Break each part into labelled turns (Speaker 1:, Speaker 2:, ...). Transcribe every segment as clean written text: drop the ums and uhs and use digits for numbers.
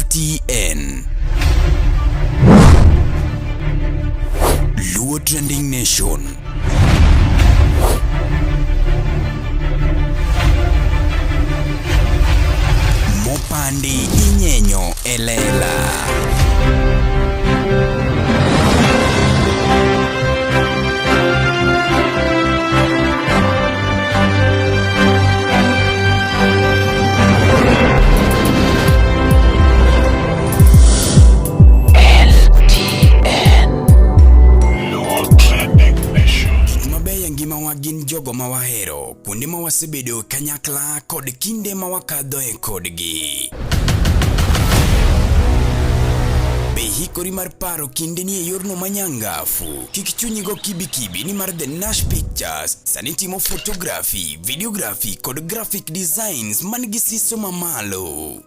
Speaker 1: LTN. Luo Trending Nation. Mopandi inyenyo e lela. Gik mabeyo e ngimawa gin jogo ma wahero, kuonde ma wasebedo kanyakla kod kinde ma wakadhoe kodgi. Be ihikori mar paro kindeni e yorno manyangafu? Kik chunyi go kibikibi nimar The Nash Pictures sani timo photography, videography kod graphic designs man gi siso mamalo.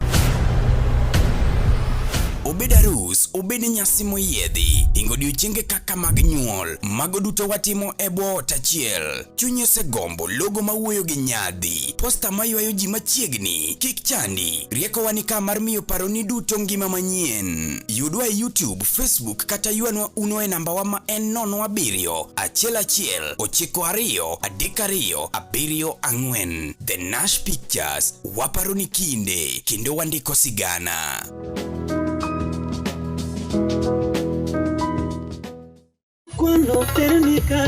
Speaker 1: Obed arus, obed nyasi moyiedhi, hingo odiochienge kaka mag nyuol, mago duto watimo e bwo ot achiel. Chunyi osegombo logo mawuoyo gi nyadhi, posta maywayo ji machiegni, kik chandi, riekowa ni ka mar miyo paroni duto ngima manyien. Yudwa e YouTube, Facebook kata ywanwa uno e nambawa ma en 07 11 92 32 74. The Nash Pictures, waparo ni kinde kendo wandiko sigana.
Speaker 2: Kwano pernika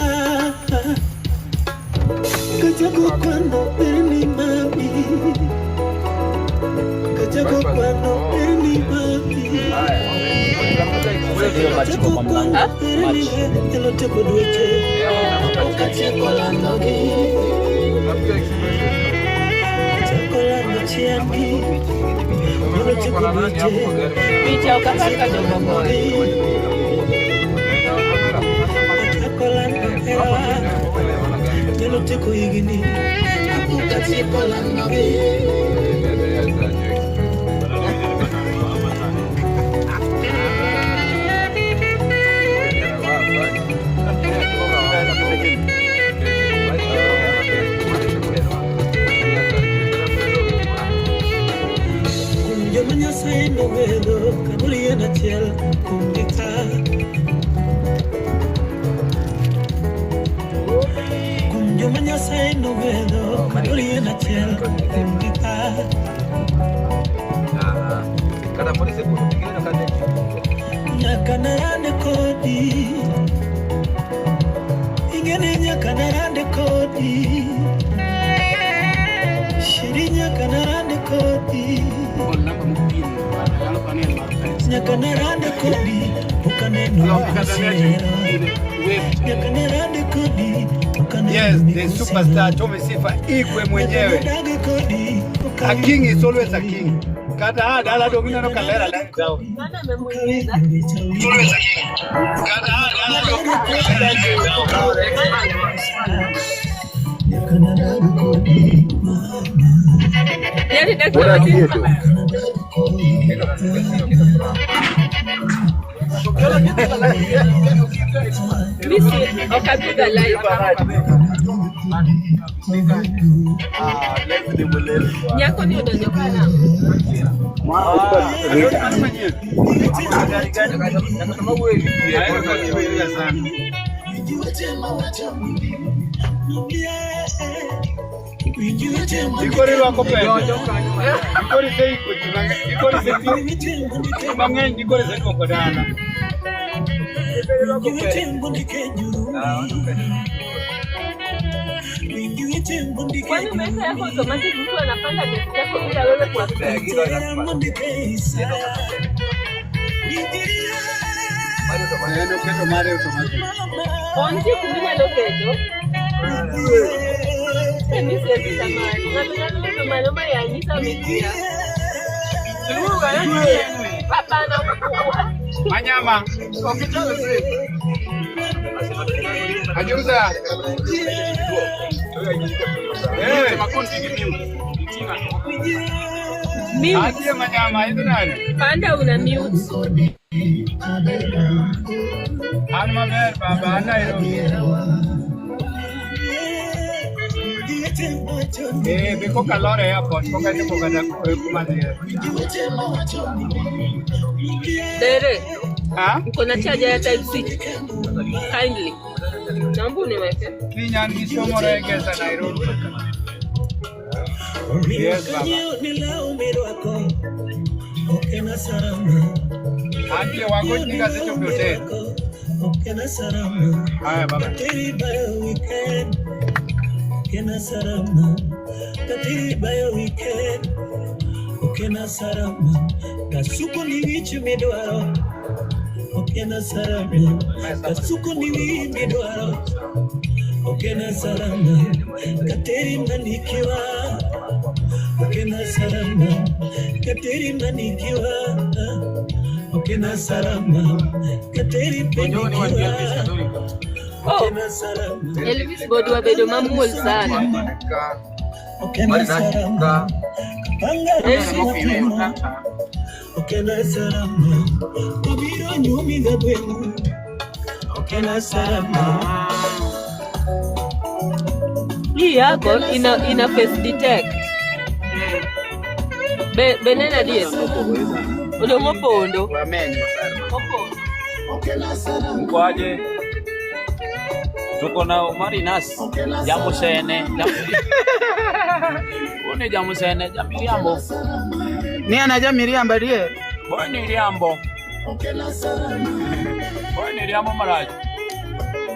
Speaker 2: Kachago kwano perni mami Kachago kwano perni mami Kachago kwano perni Elo teko dweche Okatieko landogi Chako lando chiangi Elo teko dweche
Speaker 3: Picha ukapaka jogogoyo.
Speaker 2: Chako lando hera Elo teko higni Okatieko landogi Kuom joma Nyasaye nogwedho kamoro yien achiel kuom gita. Kuom joma Nyasaye nogwedho kamoro yien achiel kuom gita. Nyaka narande kodi, ing'eni nyaka narande kodi, sheri nyaka narande kodi. Nyaka narande kodi ukaneno mikusero. Nyaka narande kodi ukaneno
Speaker 4: Yes, the
Speaker 2: mikusero.
Speaker 4: superstar Tommy Sifa Igwe mwenyewe.
Speaker 2: Nyaka nadage kodi
Speaker 4: A king is always a king. Kata ah, dala dong ineno kalera la zao.
Speaker 3: Nani amemuuliza?
Speaker 4: Kata ah, dala dong ineno kalera
Speaker 2: Nyaka nadage kodi mama.
Speaker 3: Yaani daktari
Speaker 2: Nyaka nadage kodi
Speaker 3: mimi si okapiga live. Nyako ni odonjo kana.
Speaker 4: Ikori rwako pesa. Ikori seiko ji mang'eny. Ikori se mang'eny ikori se duoko dala.
Speaker 3: Kwani umeweka yako automatic mtu anapanda desk yako bila wewe kuaccept?
Speaker 4: En oketo mare automatic.
Speaker 3: Onti kuminyalo keto. Eh, mi siwezi tamani. Ng'ato nyalo bedo malo ma yanyisa mikia. Hapana.
Speaker 4: Manyama. Ajuza. Eh,
Speaker 3: Mute.
Speaker 4: atie manyama idhi nade?
Speaker 3: Panda una mute.
Speaker 4: An maber baba, an Nairobi. Eh, be koka lor e airport, koka chopo kata kuma dhiye.
Speaker 3: Dere,
Speaker 4: Ha?
Speaker 3: uko na charger ya type C? Kindly. Naomba uniweke.
Speaker 4: Kiny an gi show moro e Gesa Nairobi. Yes, baba. Antie wagochni kasechopo e hotel. Haya baba.
Speaker 2: Kasuku ni wich midwaro Okena salama Kasuku ni wi midwaro Okena salama Kateri manikiwa Okena salama Kateri manikiwa Okena salama Kateri penikiwa
Speaker 3: Oh,
Speaker 2: Okena salama
Speaker 3: Elvis Bodwa bedo mamuol sana.
Speaker 2: Okena salama Kapanga
Speaker 3: Elvis.
Speaker 2: Okena salama Kabiro nyumi gabwenu Okena salama
Speaker 3: Hii yako ina face detect. Be benena dier. Odong' opondo. Opondo.
Speaker 5: Mkoaje? Tuko na Omari Nas. Jambo sene. Jambo. Une jambo sene, jamiriambo.
Speaker 4: Ni ana miriambo die.
Speaker 5: Boni riambo. Boni riambo marach.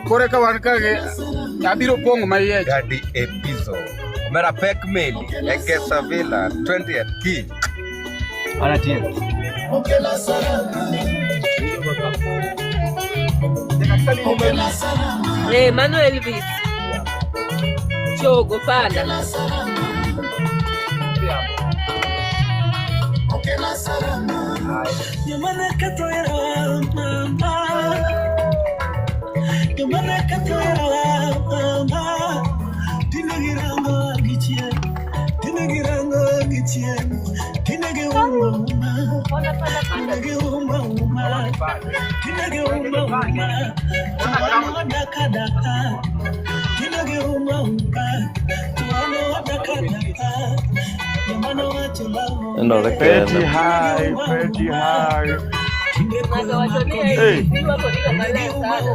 Speaker 4: Kore ka wan ka abiro pong' ma iye.
Speaker 6: Gadi Epizo. Omera pek meli Egesa Villa 20th kiny.
Speaker 5: Anatie.
Speaker 3: Eh, mano Elvis. Chogo panda.
Speaker 2: Yamana katoera mama Yamana katoera mama Tinagirango gichien Tinagirango gichien Tinage uma uma
Speaker 3: Panda panda panda.
Speaker 2: Tinage uma uma Tinage uma uma Tuano daka daka Tinage uma uma Tuano daka daka Yamana wacho
Speaker 7: Nenore
Speaker 8: Petty
Speaker 7: kende.
Speaker 8: high, petty high.
Speaker 3: Ng'ato wacho ni
Speaker 8: Hey.
Speaker 3: Elvis irwako giga maler sana.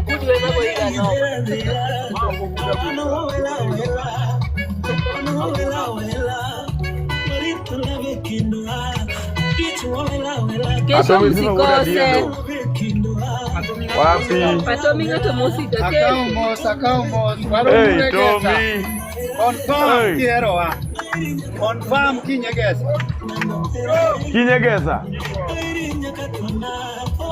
Speaker 3: Kudwe mago higa no. Kesho
Speaker 8: Atomi zima wuod
Speaker 3: msikose.
Speaker 8: Adiendo. Wapi?
Speaker 3: Patomi ng'ato mosika
Speaker 4: Akaw
Speaker 3: kesho.
Speaker 4: mos, akaw mos. Warom
Speaker 8: Hey,
Speaker 4: Egesa.
Speaker 8: Tommy.
Speaker 4: Confirm
Speaker 8: Hey.
Speaker 4: kiherowa. Confirm kiny Egesa.
Speaker 8: Kiny Egesa.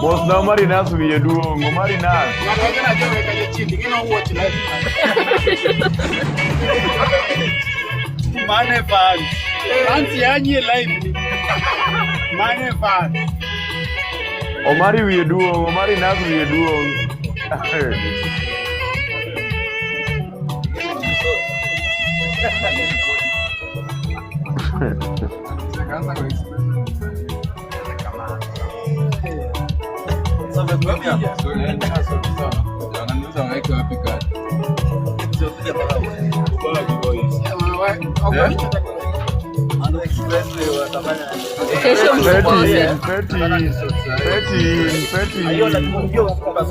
Speaker 8: Mos na Omari Nas wiye duong'. Omari Nas.
Speaker 4: Ng'ato wacho na jowe ka jachien, ing'e nowuoch live. Mane fans. Fans yanyi e live ni. Mane fans.
Speaker 8: Omari wiye duong'. Omari Nas wiye duong'.
Speaker 3: Kesho msikose.
Speaker 8: Petty, petty, petty, petty.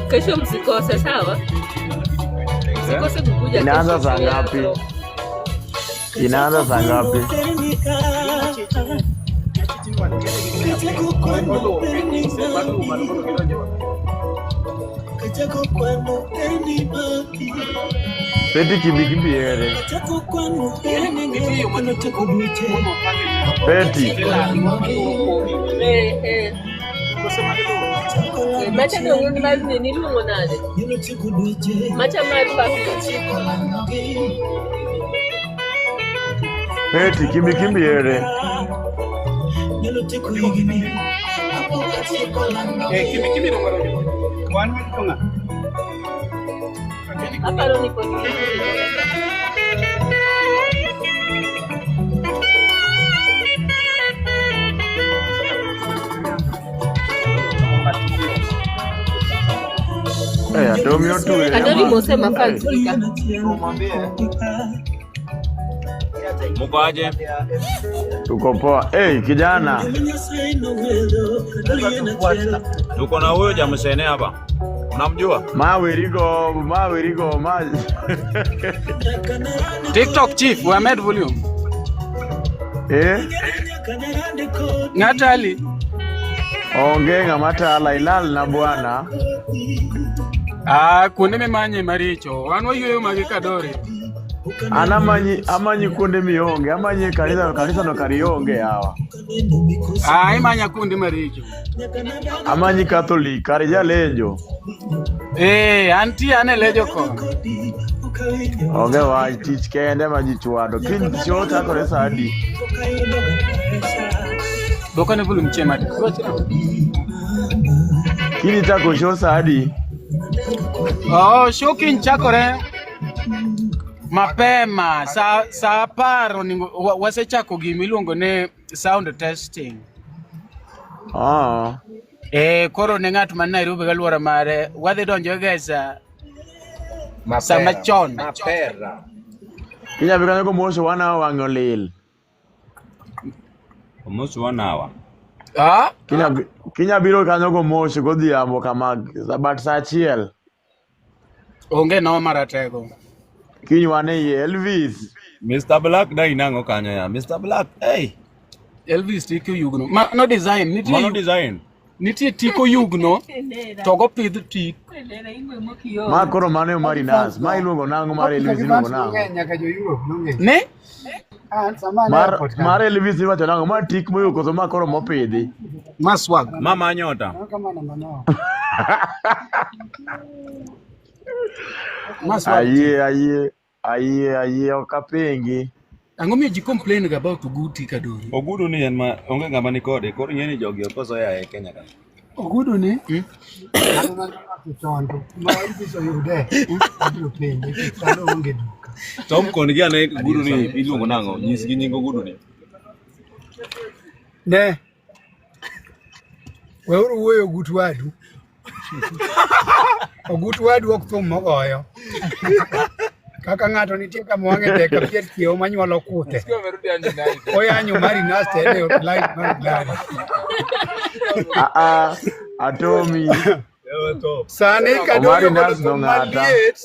Speaker 3: Kesho msikose, sawa? Msikose kukuja
Speaker 8: Inaanza
Speaker 3: kesho
Speaker 8: saa
Speaker 3: shule ya
Speaker 8: ngapi?
Speaker 3: Roho.
Speaker 8: Inaanza saa ngapi? Petty kimbi kimbi ere. Petty.
Speaker 3: Eh, eh. Eh, macha dong mar nini iluongo nade? Macha mar public.
Speaker 8: Petty kimbi kimbi ere.
Speaker 4: Eh, kimi kimi Wan warito ng'a?
Speaker 3: Aparo ni pod
Speaker 8: Atomi otwe.
Speaker 3: Kadori mose mafans fika.
Speaker 5: Muko aje?
Speaker 8: Tuko poa. Hey, kijana.
Speaker 5: Tuko na huyo Jamsene hapa. Unamjua?
Speaker 8: Mawirigo, mawirigo, ma
Speaker 7: TikTok chief, we made volume.
Speaker 8: Eh?
Speaker 7: Ngatali.
Speaker 8: Onge ng'ama tala ilal na bwana.
Speaker 7: Ah, kuonde mimanye maricho. Wan wayueyo magi Kadori.
Speaker 8: An amanyi kuonde mionge, amanyi kanisa, kanisa no kar ionge yawa.
Speaker 7: Ah, imanya kuonde maricho.
Speaker 8: Amanyi Catholic, kar jalenjo.
Speaker 7: Eh, antie an e lejo kono.
Speaker 8: Onge wach tich kende ma ji chwado. Kiny show chakore sa adi?
Speaker 7: Dwoka ne volume chien matin.
Speaker 8: Kiny ichako show sa adi?
Speaker 7: Oh, show kiny chakore mapema saa 10 onego wasechako gima iluongo ni sound testing.
Speaker 8: Ah.
Speaker 7: Eh, koro ne ng'at man Nairobi gi alwora mare wadhi donjo e sa sama chon.
Speaker 6: Mapera.
Speaker 8: Kinya bi kanyo komoso wana wang'e olil.
Speaker 5: Omosi wanawa.
Speaker 7: Ah?
Speaker 8: Kinya biro kanyo komoso godhiambo kama but sa 1.
Speaker 7: Onge no maratego.
Speaker 8: Kiny wan e iye Elvis.
Speaker 5: Mr. Black da inang'o kanyo ya? Mr. Black, hey.
Speaker 7: Elvis tik oyugno. Mano design nitie.
Speaker 5: Mano design.
Speaker 7: Nitie tik oyugno to gopidh tik.
Speaker 8: Ma koro mano e mari nas. Ma iluongo nang'o mar Elvis iluongo nang'o?
Speaker 4: Nyaka jo Europe nong'e.
Speaker 7: Ne?
Speaker 8: Mar Elvis iwacho nang'o? Ma tik moyugo koso ma koro mopidhi?
Speaker 7: Ma swag.
Speaker 5: Mama nyota.
Speaker 7: Ma swag.
Speaker 8: Ayie ok apengi.
Speaker 7: Ang'o miyo ji complain ga about Oguti Kadori?
Speaker 5: Ogudu ni en ma onge ng'ama ni kode. Koro ing'e ni jogi ok osoya e Kenya ka.
Speaker 4: Ogudu ni an chon to ma Elvis oyude abiro penje sano onge duka.
Speaker 5: Tom kon gi ane ogudu ni iluongo nang'o? Nyisgi nying ogudu ni.
Speaker 4: Ne. Weuru wuoyo ogut wadu. Ogut wadu ok thum mogoyo. Kaka ng'ato nitie kama wang'e tek ka pier kiewo manyuolo kuthe. Oyanyo mari naste e live mar gari.
Speaker 8: Ah, Atomi.
Speaker 4: Sani Kadori
Speaker 8: Omari
Speaker 4: ogolo
Speaker 8: Nas
Speaker 4: thum
Speaker 8: nong'ata.
Speaker 4: maliet.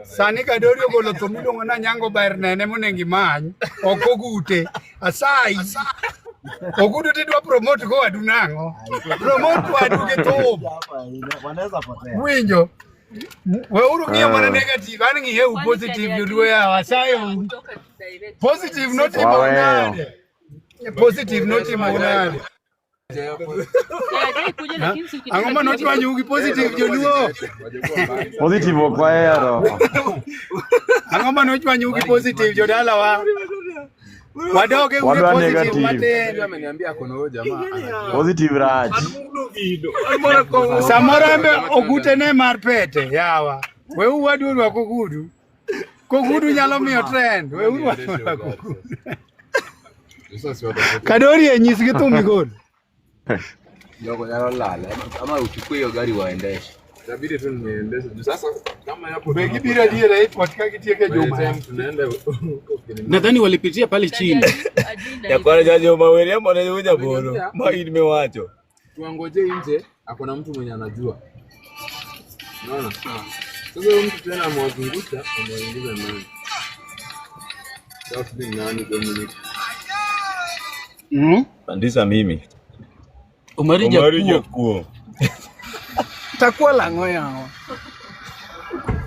Speaker 4: Sani Kadori ogolo thum miluongo ni Anyango ber nene monego imany. Ok ogute. Asai. Ogudu tidwa promote go wadu nang'o? Promote wadu gi thum. Winjo. Weuru ng'iyo mana negative, an ng'iyeu positive joluo yawa, asayo. Positive notimo
Speaker 8: Waweyo.
Speaker 4: nade? Positive notimo nade? Ang'o ma nochwanyou gi positive joluo?
Speaker 8: Positive ok wahero.
Speaker 4: Ang'o ma nochwanyou gi positive jodalawa? Wadog e ure
Speaker 8: Wadwa
Speaker 4: positive
Speaker 8: negative.
Speaker 4: matin.
Speaker 8: Positive rach.
Speaker 4: Samoro embe ogute ne mar pete yawa. Weuru wadu orwak ogudu. Kogudu nyalo miyo trend. Weuru wadu orwak ogudu. Kadori e nyisgi thum igol.
Speaker 6: Jogo nyalo lal ama uchukue hiyo gari waendeshe.
Speaker 9: Itabidi tu niendeshe. Juu sasa kama hapo
Speaker 4: Be gibiro adier e airport ka gitieko e juma.
Speaker 9: tunaenda huko
Speaker 7: Nadhani walipitia pale chini.
Speaker 5: Nyakwar jajo maweriambo ne jaboro. Ma in miwacho.
Speaker 9: tuangoje nje, akona mtu mwenye anajua. Unaona? Sasa huyo mtu tena amewazungusha, amewaingiza ndani. Sasa sijui ni nani Dominic.
Speaker 5: Pandisa mimi.
Speaker 7: Omari
Speaker 5: Omari
Speaker 7: Jakuo.
Speaker 5: Jakuo.
Speaker 7: Takwala ang'o yawa?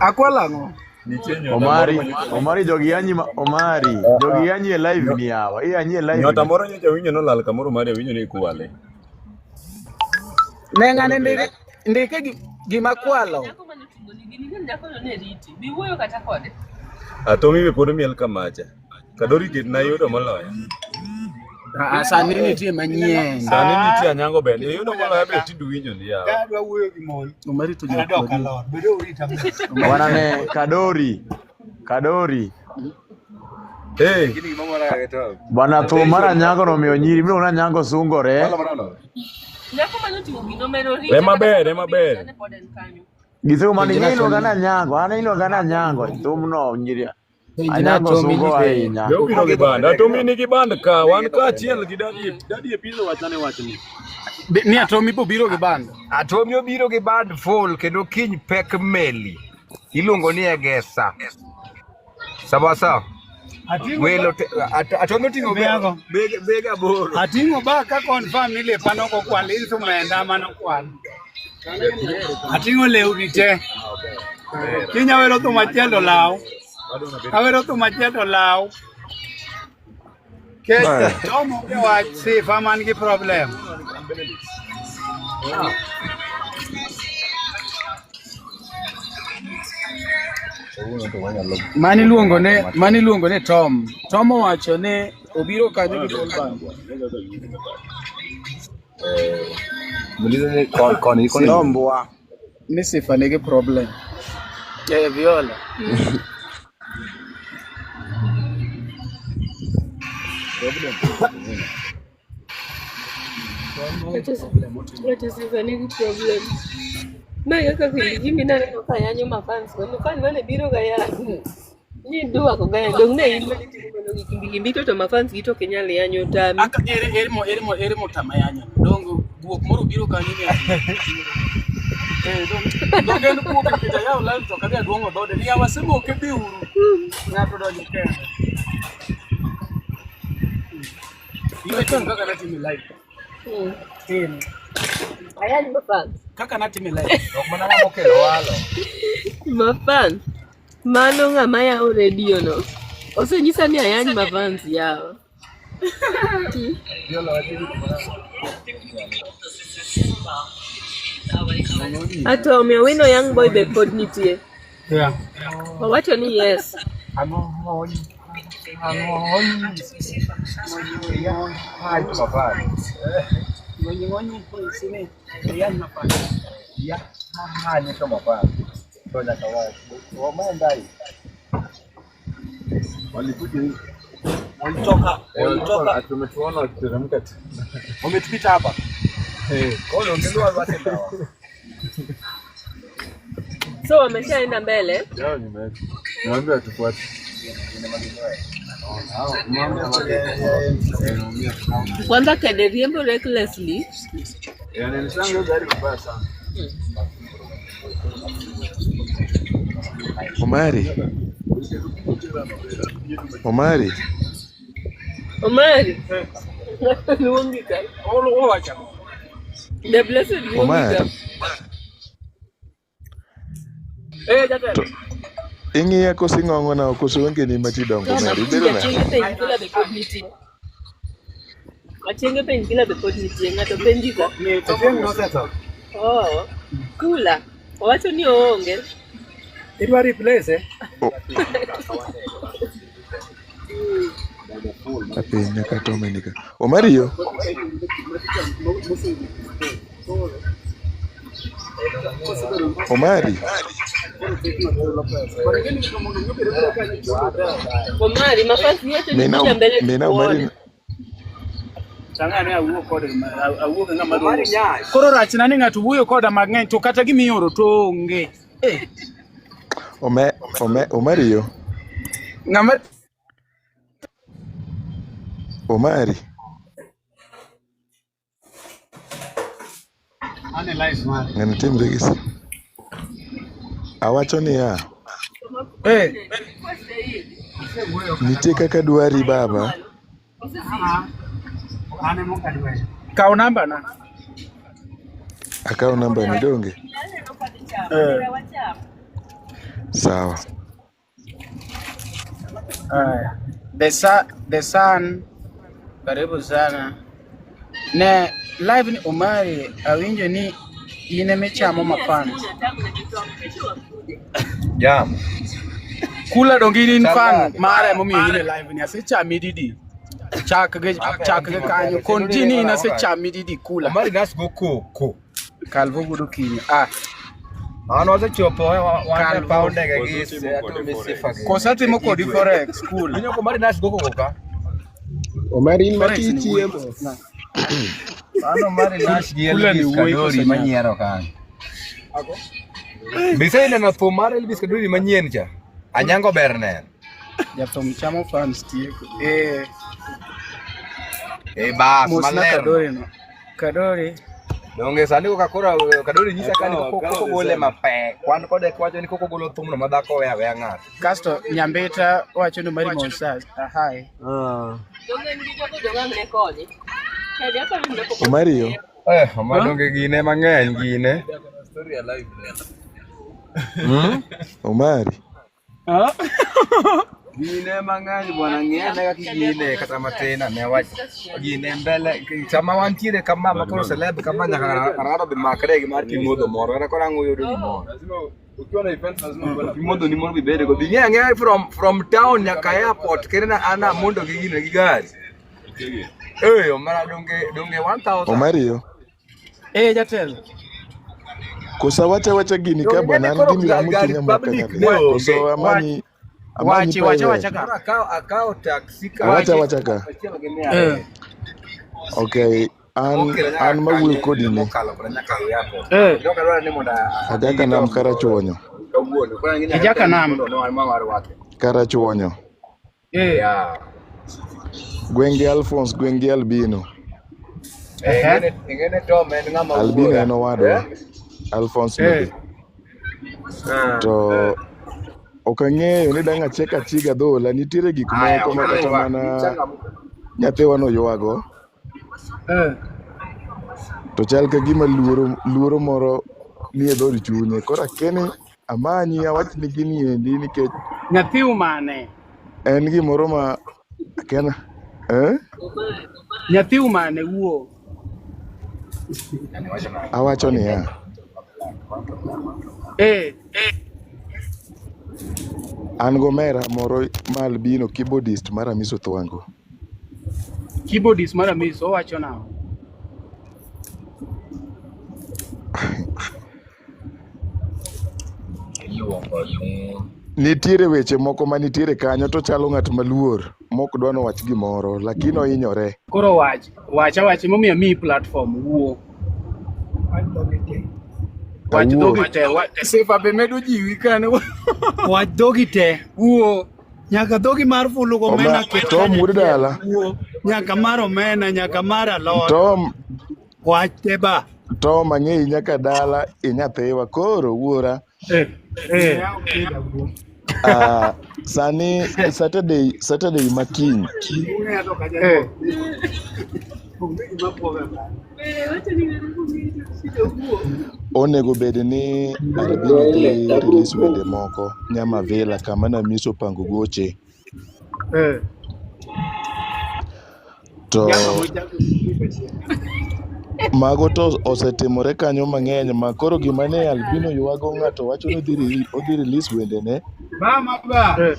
Speaker 7: Akwala ang'o?
Speaker 5: Nitie nyota
Speaker 8: Omari,
Speaker 5: moro manyocha
Speaker 8: Omari jogi yanyi Omari, jogi yanyi e live ni yawa. Iyanyi e live
Speaker 5: nyota
Speaker 8: ni.
Speaker 5: moro nyocha winjo nolal kamoro mari awinjo ni ikwale.
Speaker 7: Ne ng'ane ndike gima kwalo.
Speaker 5: Atomi be pod miel kamacha. Kadori ket na yudo moloya.
Speaker 7: Ah, sani nitie manyien.
Speaker 5: Sani nitie Anyango bende. Iyudo moloya be tinde winjo ni yawa.
Speaker 4: Adwa wuoyo gi mon.
Speaker 7: Omari to
Speaker 4: An adok
Speaker 7: jakuo.
Speaker 4: alot. Bedo urita.
Speaker 8: Wanane Kadori. Kadori.
Speaker 5: Hey,
Speaker 8: Bwana thum mar Anyango nomiyo nyiri miluongo ni Anyango sungore.
Speaker 3: Nyako mane oting'o gino mero rite
Speaker 5: Ema
Speaker 3: kata
Speaker 5: ber,
Speaker 3: sama
Speaker 5: ema
Speaker 3: nobiro
Speaker 5: ber.
Speaker 3: ne pod en kanyo.
Speaker 8: Githum mane
Speaker 7: Penjna
Speaker 8: iluonga
Speaker 7: Tommy.
Speaker 8: ni Anyango, an iluonga ni Anyango, thumno nyiri
Speaker 7: Penjna
Speaker 8: Anyango
Speaker 7: Tommy
Speaker 8: sungo
Speaker 7: ni be
Speaker 8: ahinya.
Speaker 5: Be obiro gi band. Atomi nigi band ka wan kaachiel gi Daddy
Speaker 10: Daddy Epizo wachane wachni.
Speaker 7: Ni Atomi bo biro gi band.
Speaker 6: Atomi obiro gi band full kendo kiny pek meli. Iluongo ni Egesa. Sawa sawa.
Speaker 4: Ating'o
Speaker 6: Welo Atomi oting'o
Speaker 4: Miago.
Speaker 6: bege aboro.
Speaker 4: Ating'o ba ka confirm ni lepa nokokwal, instrumenta manokwal. Ating'o lewni te. Kiny awero thum achiel to law. Awero thum achiel to law. Kech Tom onge wach sifa man gi problem.
Speaker 7: Mani luongo ne Tom. Tom owacho ne obiro kanyo gi full band.
Speaker 8: Sombwa.
Speaker 7: Ni sifa nigi problem. Eh, Viola.
Speaker 3: Wacho sifa nigi problem. Ma kaka kindi Jimmy naneno ka yanyo mafans go. Fan mane biro ga yanyo. Ni duwako ga yanyo. Dong ne in mane timo mano gi kimbi kimbi to mafans gi to ok inyal yanyo tami.
Speaker 7: Aka ere ere mo ere mo ere mo tama yanyo. Dongo guok moro biro kanyo ni. Eh, dong en guok nikech ayawo live to kadhi aduong'o dhode. Ni yawa semoke biuru. Ng'ato donjo kende. Iwe chon kaka natime live. Tim.
Speaker 3: Ayany mafans.
Speaker 7: Kaka natime live.
Speaker 6: Ok mana ng'ama okelo walo.
Speaker 3: Mafans. Mano ng'ama yawo redio no. Osenyisa ni ayany mafans yawa. Atomi Owino young boy be pod nitie.
Speaker 4: Yeah.
Speaker 3: Owacho ni yes.
Speaker 7: Ngonyi ngonyi sine. Ayany mafans.
Speaker 10: Walitoka
Speaker 9: Tumetuona wakiteremka tu.
Speaker 10: wametupita hapa.
Speaker 3: So wameshaenda mbele.
Speaker 9: Yao nyuma yetu. Niwaambie watufuate.
Speaker 3: Kwanza kede riembo recklessly.
Speaker 9: Yaani nishangaza gari vibaya sana.
Speaker 11: Omari, Omari,
Speaker 3: Omari. Luongi ka.
Speaker 7: Olo owacho.
Speaker 3: The blessed luongi ka.
Speaker 11: Omari.
Speaker 7: Eh, jatelo.
Speaker 11: To ing'iya koso ing'ong'ona koso wengeni machidongo Omari, ibedo
Speaker 3: Achienge
Speaker 11: nade?
Speaker 3: painkiller be pod nitie. Achienge painkiller be pod nitie. Ng'ato penji ka.
Speaker 4: Achieng' nosetho.
Speaker 3: Oh. Kula. Owacho ni oonge.
Speaker 4: Idwa replace eh?
Speaker 11: Apenja kata omenika. Omari yo, Omari,
Speaker 3: Omari, mafans wacho ni
Speaker 11: mina
Speaker 3: kuja mbele
Speaker 11: mina Omari
Speaker 3: tukuone.
Speaker 7: Tang'ane awuo kode awuo gi ng'ama duong'. Koro rachna ni ng'ato wuoyo koda mang'eny to kata gimioro to onge. Eh,
Speaker 11: Ome, ome, Omari yo,
Speaker 7: ng'ama
Speaker 11: Omari.
Speaker 4: Analyze mare.
Speaker 11: Ng'ani timre gi si. Awacho niya,
Speaker 7: eh
Speaker 11: nitie kaka dwari baba.
Speaker 4: An ema ok adware.
Speaker 7: kaw namba na.
Speaker 11: Akaw namba ni donge?
Speaker 7: Eh.
Speaker 11: Sawa.
Speaker 7: Aya. The Sun, karibu sana. Ne live ni Omari awinjo ni in emichamo mafans.
Speaker 6: Jam.
Speaker 7: Kula donge in fan
Speaker 6: Chalnade.
Speaker 7: mara emomiyo in e live ni asechami didi. Chak gi kanyo. Kon ji ni in asechami didi kula.
Speaker 6: Omari nas go koko.
Speaker 7: Kalvo wuod Okinyo. Ah,
Speaker 6: An wasechopo wan e
Speaker 7: Kalvo.
Speaker 6: paw ndege gi
Speaker 5: Koso timo kode
Speaker 6: Atomi
Speaker 5: forex.
Speaker 6: sifa gi.
Speaker 7: Kosa timo kodi forex kula.
Speaker 6: Winjo ko Omari nas go koko ka.
Speaker 11: Omari in
Speaker 7: Forex
Speaker 11: mati
Speaker 7: ni wuoyi
Speaker 11: chiemo.
Speaker 7: koso.
Speaker 6: An Omari Nash gi
Speaker 7: Kula ni
Speaker 6: Elvis
Speaker 7: wuoyi
Speaker 6: Kadori
Speaker 7: koso nyako.
Speaker 6: manyiero kanyo. Biseneno thum mar Elvis Kaduri manyien cha. Anyango ber neno.
Speaker 7: Jathum chamo fans tieko. Eh,
Speaker 6: Eh bas
Speaker 7: mosna
Speaker 6: maler.
Speaker 7: Kadori no. Kadori.
Speaker 6: Donge sani koka koro Kadori nyisa ka ni
Speaker 5: Akawo,
Speaker 6: koko
Speaker 5: akawo
Speaker 6: koko gole
Speaker 5: the same.
Speaker 6: mapek. Wan kode kwacho ni koko golo thumno ma dhako weya weya ng'ato.
Speaker 7: Kasto Nyambita wacho ni Mari Mosas. Ahai.
Speaker 3: Donge en gi jogo jong'ang' ne konye. Kedi aparo ni ne pok
Speaker 11: Omario,
Speaker 6: Eh, ma donge gine mang'eny gine.
Speaker 9: Story alive there.
Speaker 6: Hmm?
Speaker 11: Omari,
Speaker 7: Ah?
Speaker 6: Gine mang'eny bwana ng'e ane kaka gine kata matin ane wach gine mbele sama wantiere kama ma koro celeb kama nyaka ng'ato be makre gi mar pi modho moro kata koro ang' oyudo gimoro.
Speaker 9: Lazima ukiwa na event lazima uwe na
Speaker 6: Pi modho ni moro bibede go. Bi ng'e ang'eya from town nyaka airport kendo na ana mondo gi gine gi gari. Eh, omara donge donge 1000.
Speaker 11: Omario.
Speaker 7: Eh, jatelo.
Speaker 11: Kosa wacha wacha gini ka
Speaker 6: Donge
Speaker 11: bwana
Speaker 6: ng'e
Speaker 11: an
Speaker 6: ni koro
Speaker 11: gini ramo
Speaker 6: gari
Speaker 11: chunya mok
Speaker 6: public
Speaker 11: kanyale.
Speaker 6: ne onge.
Speaker 11: Koso amanyi amanyi
Speaker 7: Wachi, wacha
Speaker 11: private.
Speaker 7: wacha ka.
Speaker 6: Koro akawo taxi ka
Speaker 11: Wacha
Speaker 7: Wachi.
Speaker 11: wacha ka.
Speaker 6: achiel gi mia
Speaker 7: Eh.
Speaker 6: ariyo.
Speaker 11: Okay, an
Speaker 6: Mokelo nyaka
Speaker 11: an mawuoyo
Speaker 6: kanye
Speaker 11: kodi ni
Speaker 6: mokalo kod nyaka airport.
Speaker 7: Eh.
Speaker 6: Kendo ok adwar ni mondo adhi
Speaker 11: Ajaka
Speaker 6: gi
Speaker 11: nam
Speaker 6: Tom
Speaker 11: karachuonyo.
Speaker 6: kawuono. Koro ang'e ni nyaka
Speaker 7: Ijaka
Speaker 6: tem
Speaker 7: nam.
Speaker 6: mondo ne wan ma warwake.
Speaker 11: Karachuonyo.
Speaker 7: Eh.
Speaker 6: Yeah.
Speaker 11: Gweng' gi Alphonse, gweng' gi Albino.
Speaker 6: Eh,
Speaker 7: Ehe.
Speaker 6: ing'e ni Tom en ng'ama
Speaker 11: Albino
Speaker 6: wuora.
Speaker 11: en owadwa,
Speaker 6: Eh?
Speaker 11: Alphonse
Speaker 7: Eh.
Speaker 11: ni be. To ok ang'eyo ni dang' achiek achiga dhola, nitiere gik
Speaker 6: Aya,
Speaker 11: moko ma kata
Speaker 6: owewa.
Speaker 11: mana
Speaker 6: Changamuka.
Speaker 11: nyathiwa noywago,
Speaker 7: Eh.
Speaker 11: to chal ka gima luoro luoro moro nie dhood chunye. Koro akia ni amanyi awachni gini endi nikech
Speaker 7: Nyathi umane.
Speaker 11: en gimoro ma akia na eh?
Speaker 7: Nyathi umane wuo.
Speaker 11: Awacho niya,
Speaker 7: Eh.
Speaker 11: an gomera moro ma albino keyboardist mar Amiso Thwango.
Speaker 7: Keyboardist mar Amiso owacho nang'o?
Speaker 6: Iluongo ni
Speaker 11: Nitiere weche moko manitiere kanyo to chalo ng'at maluor mok dwa nowach gimoro lakini ohinyore.
Speaker 7: Koro wach, wacha wachi momiyo amiyi platform wuo. Wach
Speaker 11: Awuo.
Speaker 7: dhogi te. Sifa be medo jiwi kane.
Speaker 4: Wach dhogi te.
Speaker 7: Wuo.
Speaker 4: Nyaka dhogi mar fulu gomena
Speaker 11: Oma,
Speaker 4: ket
Speaker 11: Tom
Speaker 4: kanyo
Speaker 11: wuod
Speaker 4: achiel.
Speaker 11: dala.
Speaker 4: Wuo. Nyaka mar omena, nyaka mar alot.
Speaker 11: Tom
Speaker 4: Wach te ba.
Speaker 11: Tom ang'eyi nyaka dala inyathiwa koro wuora.
Speaker 7: Eh. Eh.
Speaker 11: Sani Saturday Saturday makiny
Speaker 7: Eh.
Speaker 11: onego bed ni Albino dhi release wende moko Nyamavila kama Namiso opango goche.
Speaker 7: Eh.
Speaker 11: To mago to osetimore kanyo mang'eny ma koro gima ne Albino ywago ng'ato wacho ni odhi release wendene
Speaker 4: Mama ba.
Speaker 7: Eh.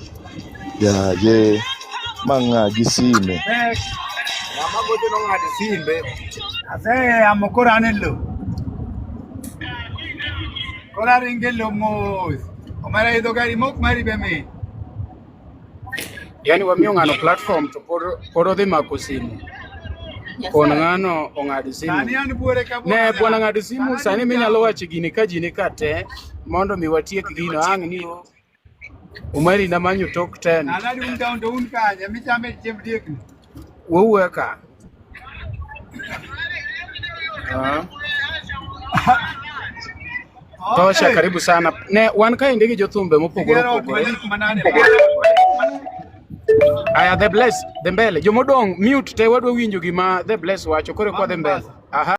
Speaker 11: ya ye ma ng'a gi sime.
Speaker 4: Eh,
Speaker 6: ng'ama gocho nong'ado simbe.
Speaker 4: Ase amo koro an e lo. Koro aringo e lo mos. Omera idho gari mok mari be mit.
Speaker 7: Yaani wamiyo ng'ano platform to pod odhi mako simu. Kon ng'ano ong'ad simu.
Speaker 4: Sani an buore ka
Speaker 7: Ne
Speaker 4: buora.
Speaker 7: bwana ng'ad simu
Speaker 4: Sani
Speaker 7: sani
Speaker 4: adum
Speaker 7: minyalo
Speaker 4: town.
Speaker 7: wacho gini ka ji ni ka te mondo mi watiek gino ang' ni Umari namanyo tok ten.
Speaker 4: Sani adum town to un kanye michame chiemb diekni.
Speaker 7: Wawuoyo ka. Ah. Tosha,
Speaker 4: Okay.
Speaker 7: karibu sana. Ne wan kaendi gi jothumbe mopogore
Speaker 4: Igero ot
Speaker 7: opogore.
Speaker 4: malich manade ba.
Speaker 7: Aya, The Bless, the mbele. Jomodong' mute te wadwa winjo gima The Bless wacho koro
Speaker 4: Ma
Speaker 7: kwa the mbele.
Speaker 4: Mombasa.
Speaker 7: Aha.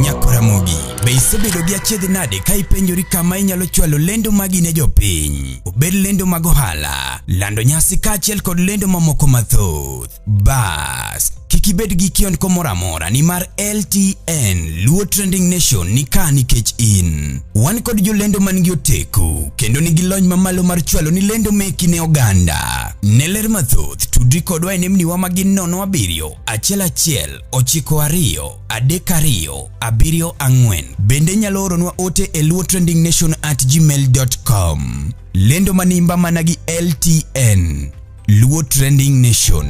Speaker 1: Nyakoramogi, be isebedo gi achiedh nade ka ipenjori kama inyalo chwalo lendo magi ne jopiny? Obed lendo mag ohala, lando nyasi kaachiel kod lendo mamoko mathoth. Bas, kik ibed gi kiondko moro amora nimar LTN Luo Trending Nation ni ka nikech in. Wan kod jolendo man gi oteku kendo nigi lony mamalo mar chwalo ni lendo meki ne oganda. Ne ler mathoth, tudri kodwa e nembniwa ma gin 07 11 92 32 74. Bende inyalo oronwa ote e luotrendingnation@gmail.com. Lendo manimba mana gi LTN. Luo Trending Nation.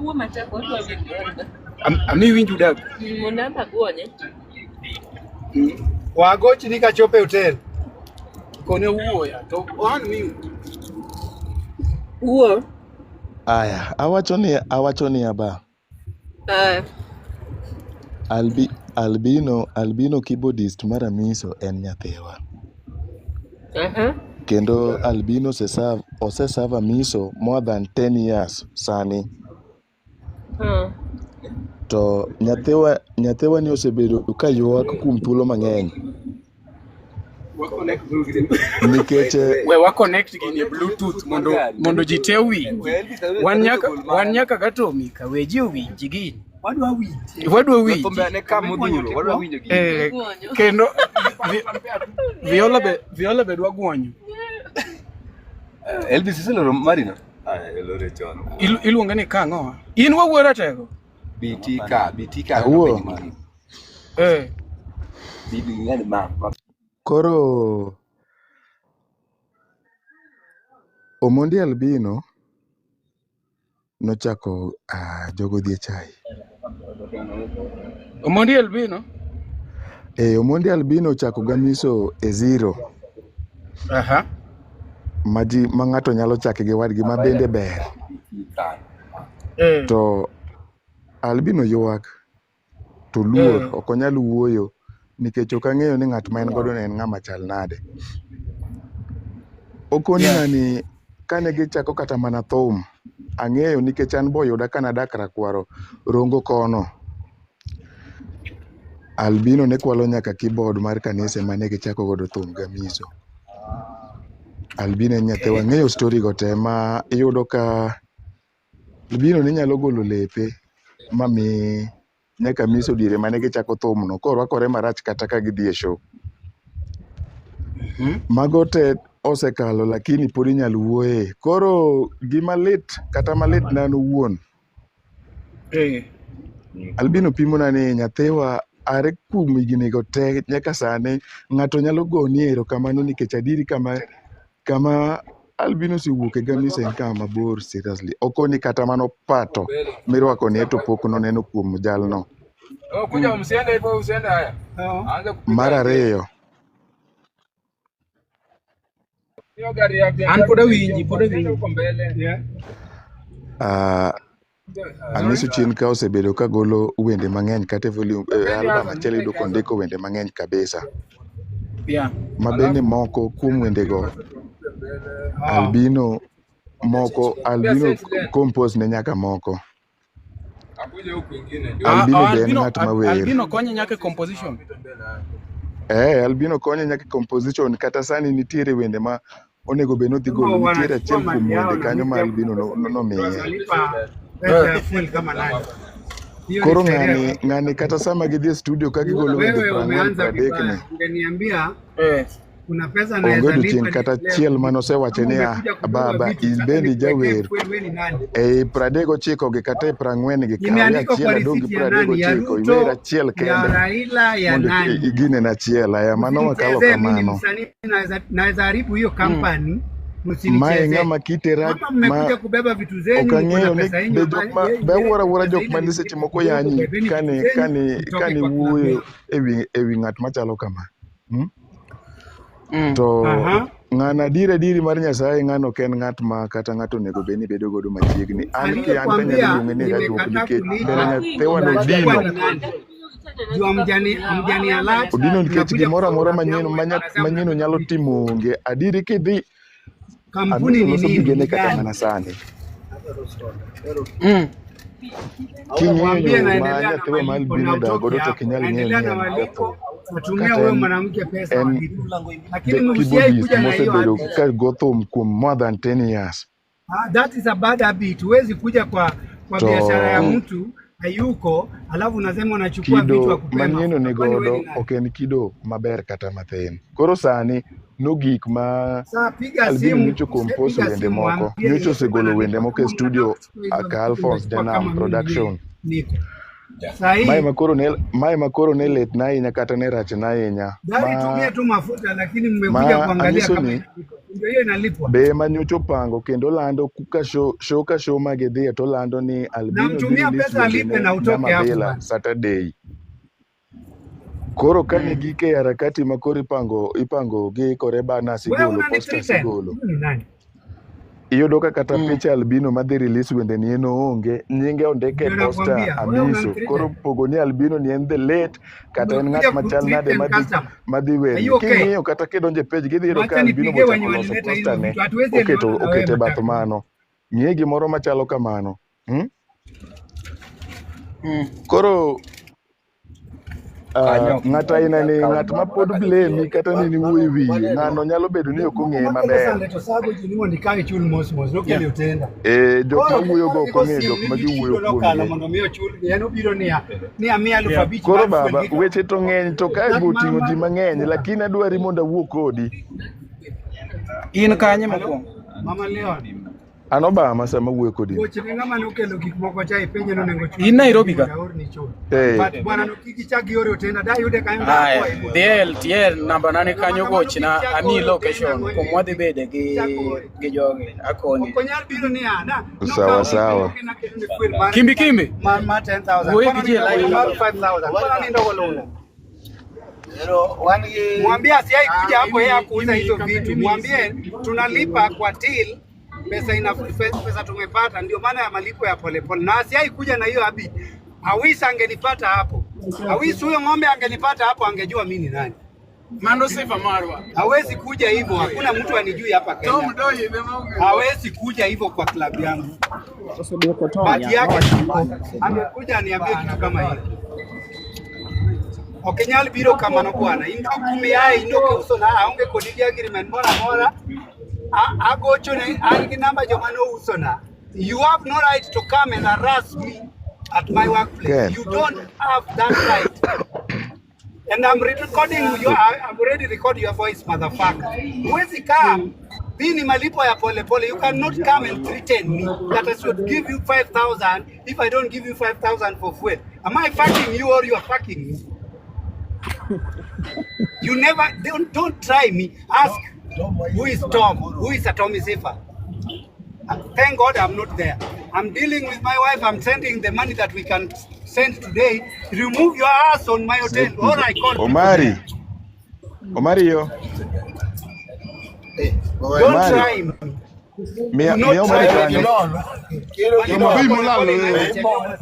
Speaker 3: wuo matek wadwa winjo.
Speaker 7: Ami winj udaku.
Speaker 3: Mondo amba gwonye.
Speaker 4: Wagochni kachopo e hotel.
Speaker 7: Kone wuoya to an mi
Speaker 3: Wuo.
Speaker 11: Aya, awacho ni aba.
Speaker 3: Aya.
Speaker 11: Albino keyboardist mar Amiso en nyathiwa.
Speaker 3: Aha.
Speaker 11: Kendo Albino oseserve Amiso more than 10 years sani. To nyathiwa ni osebedo ka ywak kuom thuolo mang'eny. Nikech
Speaker 7: we wa connect gini e bluetooth mondo ji te owinj. Wan nyaka gatomi ka we ji owinj gini.
Speaker 4: Wadwa winje.
Speaker 7: Wadwa winj.
Speaker 6: Thumbe ne ka modhuro, wadwa winjo gini.
Speaker 7: Kendo Viola be dwa guonyo.
Speaker 6: Elvis iseloro marino?
Speaker 5: Elore chon.
Speaker 7: Iluonge ni kang'o? In wawuo ratego.
Speaker 6: BTK.
Speaker 11: Awuo. Koro Omondi Albino nochako jogo dhi e chai.
Speaker 7: Omondi Albino?
Speaker 11: Omondi Albino ochako gamiso e zero.
Speaker 7: Aha.
Speaker 11: Ma ji ma ng'ato nyalo chake gi wadgi ma bende ber. To Albino ywak to luor ok onyal wuoyo nikech ok ang'eyo ni ng'at ma en godo en ng'ama chal nade. Okoni ng'ani kane gichako kata mana thum, ang'eyo nikech an boyuda ka nadak Rakwaro Rongo kono. Albino ne kwalo nyaka keyboard mar kanisa mane gichako godo thum gamiso. Albino en nyathiwa, ang'eyo story go te ma iyudo ka Albino ne nyalo golo lepe mami nyaka miso diere mane gichako thum no korwakore marach kata ka gidhi e show. Mago te osekalo lakini pod inyalo wuoye. Koro gima lit kata malit na an owuon. Albino pimona ni nyathiwa are kuom higni go te nyaka sani ng'ato nyalo goni erokamano nikech adieri kama Albino osewuok e gamisa en kama mabor seriously. Okoni kata mano pato mirwako ni to pok noneno kuom jalno.
Speaker 9: Kuja msiende hivyo usiende haya. Anza kupika.
Speaker 11: Mar ariyo.
Speaker 9: Hiyo gari ya
Speaker 7: An pod awinji, pod awinji.
Speaker 9: Huko mbele.
Speaker 11: Amiso chien ka osebedo ka golo wende mang'eny kata e volume album achiel iyudo kondiko wende mang'eny kabisa.
Speaker 7: Yeah.
Speaker 11: Ma bende moko kuom wendego Albino moko Albino compose ne nyaka moko.
Speaker 9: Akuja huku ingine.
Speaker 11: Albino be en ng'at ma wer.
Speaker 7: Albino konye nyaka e composition.
Speaker 11: Albino konye nyaka e composition kata sani nitiere wende ma onego bed ni odhi golo nitiere achiel kuom wende kanyo ma Albino nomiye. Koro ng'ani kata sama gidhi e studio ka gigolo wende
Speaker 4: Wewe
Speaker 11: 40
Speaker 4: umeanza
Speaker 11: 30 ni
Speaker 4: vibaya. Ungeniambia kuna pesa
Speaker 11: onge
Speaker 4: naweza
Speaker 11: odiochieng'
Speaker 4: lipa
Speaker 11: kata
Speaker 4: nilewe.
Speaker 11: achiel manosewacho
Speaker 4: Kama
Speaker 11: ni
Speaker 4: umekuja kubeba
Speaker 11: baba
Speaker 4: vitu
Speaker 11: in
Speaker 4: sasa
Speaker 11: bende
Speaker 4: nikuwekee
Speaker 11: ijawer
Speaker 4: fuel, wewe ni nani?
Speaker 11: ei 39 gi kata e 40 gi kaw
Speaker 4: Imeandikwa
Speaker 11: achiel
Speaker 4: kwa
Speaker 11: adong' gi
Speaker 4: risiti ya nani? Ya
Speaker 11: 39 iwer
Speaker 4: Ruto,
Speaker 11: achiel
Speaker 4: ya
Speaker 11: kende
Speaker 4: Raila, ya
Speaker 11: mondo
Speaker 4: nani?
Speaker 11: iginen achiel aya mano wakalo
Speaker 4: Msinichezee, mimi ni
Speaker 11: kamano.
Speaker 4: msanii, naweza haribu hiyo kampani.
Speaker 11: Mae
Speaker 4: Msinichezee.
Speaker 11: ng'ama kite rach
Speaker 4: Kama
Speaker 11: ma
Speaker 4: mmekuja kubeba vitu zenu,
Speaker 11: ok
Speaker 4: mko na
Speaker 11: ang'eyo ni
Speaker 4: pesa
Speaker 11: be
Speaker 4: yenu
Speaker 11: jok ma be awuoro awuora jok ma seche moko yanyi
Speaker 4: bebeni vitu zenu, mtoke
Speaker 11: kane
Speaker 4: kwa klabu
Speaker 11: wuoyo
Speaker 4: yenu.
Speaker 11: ewi ng'at machalo kama. To
Speaker 4: Aha.
Speaker 11: ng'ano adier mar Nyasaye ng'ano ok en ng'at ma kata ng'ato onego bed ni bedo godo machiegni. An ki an tanyalo
Speaker 4: Aliyekuambia
Speaker 11: luonge ni rajuok
Speaker 4: nimekataa
Speaker 11: nikech mbele
Speaker 4: kulipa,
Speaker 11: nyathiwa no
Speaker 4: unachukua
Speaker 11: Odino.
Speaker 4: ni nani? Juu hamjani alert,
Speaker 11: Odino nikech
Speaker 4: mnakuja
Speaker 11: gimoro amora
Speaker 4: kutoa klabu yangu,
Speaker 11: manyien onyalo timo onge. Adieri kidhi
Speaker 4: kampuni
Speaker 11: Amiso
Speaker 4: ni
Speaker 11: loso
Speaker 4: nini?
Speaker 11: gigene
Speaker 4: Ni
Speaker 11: kata
Speaker 4: gani?
Speaker 11: mana sani. King'iyo
Speaker 4: Waambie
Speaker 11: yo ma
Speaker 4: naendelea na
Speaker 11: nyathiwa ma
Speaker 4: malipo
Speaker 11: Albino
Speaker 4: na
Speaker 11: odak
Speaker 4: utoke
Speaker 11: godo to
Speaker 4: hapo,
Speaker 11: ok inyal ng'eyo
Speaker 4: naendelea
Speaker 11: ni
Speaker 4: na
Speaker 11: en
Speaker 4: malipo,
Speaker 11: jathum.
Speaker 4: natumia
Speaker 11: Kata
Speaker 4: huyo
Speaker 11: en
Speaker 4: mwanamke pesa
Speaker 11: en
Speaker 4: walipe, lakini
Speaker 11: the
Speaker 4: msiai
Speaker 11: keyboardist
Speaker 4: kuja na hiyo
Speaker 11: mosebedo
Speaker 4: habit.
Speaker 11: ka go thum kuom more than 10 years.
Speaker 4: That is a bad habit. Huwezi kuja kwa biashara ya
Speaker 11: To
Speaker 4: mtu hayuko, alafu unasema unachukua vitu
Speaker 11: kido
Speaker 4: akupee
Speaker 11: manyien
Speaker 4: mafuta.
Speaker 11: ni
Speaker 4: Kwani wewe
Speaker 11: godo
Speaker 4: ni nani?
Speaker 11: ok en kido maber kata mathin. Koro sani nogik ma
Speaker 4: Sasa piga
Speaker 11: Albino
Speaker 4: simu,
Speaker 11: nyocha compose
Speaker 4: piga
Speaker 11: wende
Speaker 4: simu
Speaker 11: moko,
Speaker 4: waambie
Speaker 11: nyocha
Speaker 4: nimesema
Speaker 11: osegolo wende
Speaker 4: nalipa.
Speaker 11: moko e
Speaker 4: Kama mnataka
Speaker 11: studio
Speaker 4: kuchukua hizo
Speaker 11: ka
Speaker 4: vitu
Speaker 11: Alphonse
Speaker 4: mmechukua,
Speaker 11: Denham
Speaker 4: kama mimi
Speaker 11: Production.
Speaker 4: niko. Sahi
Speaker 11: Mae makoro ne let na ahinya kata ne rach na ahinya.
Speaker 4: Gari tumia tu mafuta, lakini mmekuja
Speaker 11: Ma
Speaker 4: kuangalia
Speaker 11: anyiso
Speaker 4: kama
Speaker 11: ni
Speaker 4: inalipwa. Ndio hiyo inalipwa.
Speaker 11: be manyocha opango kendo lando ka show, show ka show mage dhiye to lando ni Albino dhi
Speaker 4: Namtumia
Speaker 11: release
Speaker 4: pesa alipe
Speaker 11: wendene
Speaker 4: na utoke hapo
Speaker 11: Nyamabila
Speaker 4: bana.
Speaker 11: Saturday. Koro kane gike e harakati ma koro ipango giikore bana
Speaker 4: Wewe
Speaker 11: asigolo
Speaker 4: unani
Speaker 11: posta
Speaker 4: threaten.
Speaker 11: asigolo.
Speaker 4: Huyu ni nani?
Speaker 11: Iyudo ka kata picha Albino madhi release wendeni en oonge, nyinge ondik e
Speaker 4: Ndio
Speaker 11: posta
Speaker 4: nakwambia, wewe
Speaker 11: Amiso.
Speaker 4: unani
Speaker 11: Koro
Speaker 4: threaten.
Speaker 11: pogo ni Albino ni en the late kata en
Speaker 4: Umekuja
Speaker 11: ng'at machal nade
Speaker 4: kuthreaten
Speaker 11: madhi
Speaker 4: customer.
Speaker 11: madhi
Speaker 4: Are
Speaker 11: werni.
Speaker 4: you okay?
Speaker 11: King'iyo kata kidonjo e page gidhi yudo ka
Speaker 4: Wacha
Speaker 11: Albino
Speaker 4: nipigie
Speaker 11: bochako
Speaker 4: wenye
Speaker 11: loso
Speaker 4: walileta
Speaker 11: posta
Speaker 4: hizo
Speaker 11: ne
Speaker 4: vitu. Hatuwezi
Speaker 11: oketo
Speaker 4: elewana na wewe
Speaker 11: okete bath
Speaker 4: matako.
Speaker 11: mano. Ng'iye gimoro machalo kamano. Hmm? Koro
Speaker 6: Kanyo ok
Speaker 11: ng'at aina ni ng'at ma pod blame kata ni niwuoyo e wiye ng'ano nyalo bedo ni ok
Speaker 4: Moko
Speaker 11: ong'eye
Speaker 4: makelo
Speaker 11: maber.
Speaker 4: sande to sago ji ni mondo ikaw ichul mos mos, nokelo
Speaker 7: Yeah.
Speaker 4: otenda.
Speaker 11: E, jok
Speaker 4: Koro
Speaker 11: ma wuoyogo ok
Speaker 4: gigo
Speaker 11: ong'eyo
Speaker 4: simu
Speaker 11: jok
Speaker 4: ni
Speaker 11: ma giwuoyo
Speaker 4: gichudo nokalo
Speaker 11: kuomgi.
Speaker 4: mondo mi ochulgi. En obiro niya, ni amiya elfu
Speaker 7: Yeah.
Speaker 4: abich
Speaker 11: Koro
Speaker 4: mar fuel
Speaker 11: baba,
Speaker 4: gi to
Speaker 11: weche to ng'eny to kae
Speaker 4: that
Speaker 11: be
Speaker 4: ma
Speaker 11: oting'o
Speaker 4: ma
Speaker 11: ji mang'eny, lakini adwari mondo awuo kodi.
Speaker 7: In kanye
Speaker 4: Hello?
Speaker 7: mokwongo?
Speaker 4: Mama Leon,
Speaker 11: An Obama sama awuoyo kodi ni.
Speaker 4: gochne ng'ama nokelo gik moko cha ipenje nonego chul
Speaker 7: In Nairobi
Speaker 4: mondo
Speaker 7: ka?
Speaker 4: aorni chul.
Speaker 11: Eh,
Speaker 4: But bwana no kik ichak iore otenda, da yude kanyo da
Speaker 7: Aya,
Speaker 4: akwayi mondo.
Speaker 7: dhi e LTL namba nane
Speaker 4: Ng'ama
Speaker 7: kanyo
Speaker 4: kamano kik
Speaker 7: gochna,
Speaker 4: chak
Speaker 7: amiyi
Speaker 4: ore otenda
Speaker 7: location
Speaker 4: moyie.
Speaker 7: kuma wadhi bede
Speaker 4: Kik chak ore.
Speaker 7: gi jogi akoni.
Speaker 4: Ok onyal biro niya, na
Speaker 11: sawa
Speaker 4: nokawo gik
Speaker 11: sawa.
Speaker 4: moko naketo ne fuel mar
Speaker 7: Kimbi kimbi,
Speaker 4: mar 10,000.
Speaker 7: wuoyi
Speaker 4: Kono
Speaker 7: gi ji e
Speaker 4: nindo
Speaker 7: line
Speaker 4: mar
Speaker 7: kanyo.
Speaker 4: 5,000. Kono nindo golula. Mwambie asiai kuja hapo yeye akuuza hizo vitu. Mwambie tunalipa kwa till pesa ina pesa tumepata, ndio maana ya malipo ya polepole, na asiai kuja na hiyo habit. Awis angenipata hapo, Awis huyo ng'ombe angenipata hapo, angejua mimi ni nani.
Speaker 7: Mano sifa marwa.
Speaker 4: Hawezi kuja hivyo, hakuna mtu anijui hapa
Speaker 7: Tom
Speaker 4: Kenya.
Speaker 7: Doyi ema
Speaker 4: Hawezi kuja hivyo kwa klabu yangu,
Speaker 12: Sasa duoko
Speaker 4: bati
Speaker 12: Tonya
Speaker 4: yake
Speaker 12: nowacho
Speaker 4: siko. Angekuja aniambie kitu kama hiyo. Ok inyal biro kamano bwana, in dok kumiaye, in dok iuso na aonge kodi gi agreement moro amora. Agochone an gi namba joma nousona. You have no right to come and harass me at my workplace.
Speaker 11: Ken,
Speaker 4: You don't have that right. And I'm recording you, I've already recorded your voice, motherfucker. Huwezi come. Hii ni malipo ya pole pole. You cannot come and threaten me that I should give you 5,000 if I don't give you 5,000 for fuel. Am I fucking you or you are fucking me? You never don't try me. Ask who is Tom, who is Atomi Sifa. Thank God I'm not there. I'm dealing with my wife. I'm sending the money that we can send today. Remove your ass on my hotel or I call people
Speaker 11: Omari,
Speaker 4: there.
Speaker 11: Omari yo,
Speaker 4: Don't
Speaker 11: Omari,
Speaker 4: try me. Do
Speaker 11: miya
Speaker 4: not
Speaker 11: miya Omari
Speaker 4: try me.
Speaker 11: kanyo.
Speaker 4: Malipo ya
Speaker 13: Bi
Speaker 4: pole
Speaker 13: molalo
Speaker 4: pole
Speaker 13: eh.
Speaker 4: inachelewa.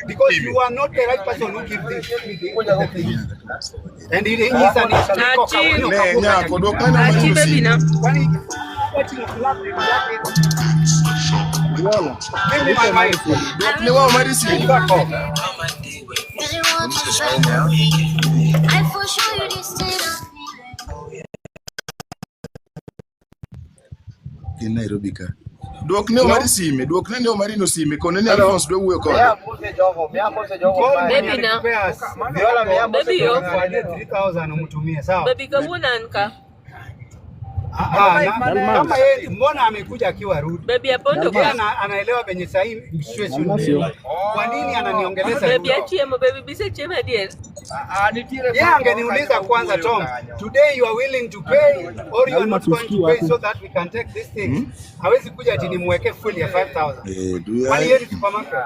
Speaker 4: Because you are not the right person who give this me the thing. And it is an
Speaker 3: Achi,
Speaker 13: Ne nyako dwok kanyo
Speaker 3: achi
Speaker 13: Omari
Speaker 3: baby
Speaker 13: osime.
Speaker 3: na.
Speaker 4: Kwani watching club yake
Speaker 12: Viola,
Speaker 4: give me
Speaker 12: nipe
Speaker 4: my
Speaker 12: Omari
Speaker 4: mic.
Speaker 12: simu.
Speaker 13: Dwok ne wa Omari sime.
Speaker 4: Fuck off.
Speaker 13: Gin Nairobi ka. Dwok ne Omari sime, dwok ne Omari no sime, kone ni
Speaker 6: Hello.
Speaker 13: Alphonse dwa wuoyo kode.
Speaker 4: Call mwenye
Speaker 3: Baby na.
Speaker 4: alikupea vyako
Speaker 3: Baby yo.
Speaker 4: akupatie 3000 umtumie, sawa?
Speaker 3: Baby kawuono an ka.
Speaker 4: Ah, na,
Speaker 12: Dalmas,
Speaker 4: kama yeye mbona amekuja akiwa rude?
Speaker 3: Baby apondo
Speaker 4: Yeye
Speaker 3: ka.
Speaker 4: anaelewa venye sahi situation
Speaker 12: Dalmas
Speaker 4: ni.
Speaker 12: yo.
Speaker 4: Kwa nini ananiongeleza
Speaker 3: Baby
Speaker 4: rude?
Speaker 3: achiemo, baby bisechiemo adier.
Speaker 4: Yeye angeniuliza kwanza, Tom, today you are willing to pay or you are
Speaker 12: Dalmas
Speaker 4: not going
Speaker 12: usikii
Speaker 4: to pay
Speaker 12: wapi?
Speaker 4: so that we can take these things. Hawezi kuja ati nimweke full ya 5000.
Speaker 13: Eh, do
Speaker 4: Kwani
Speaker 13: I
Speaker 4: yeye ni supermarket?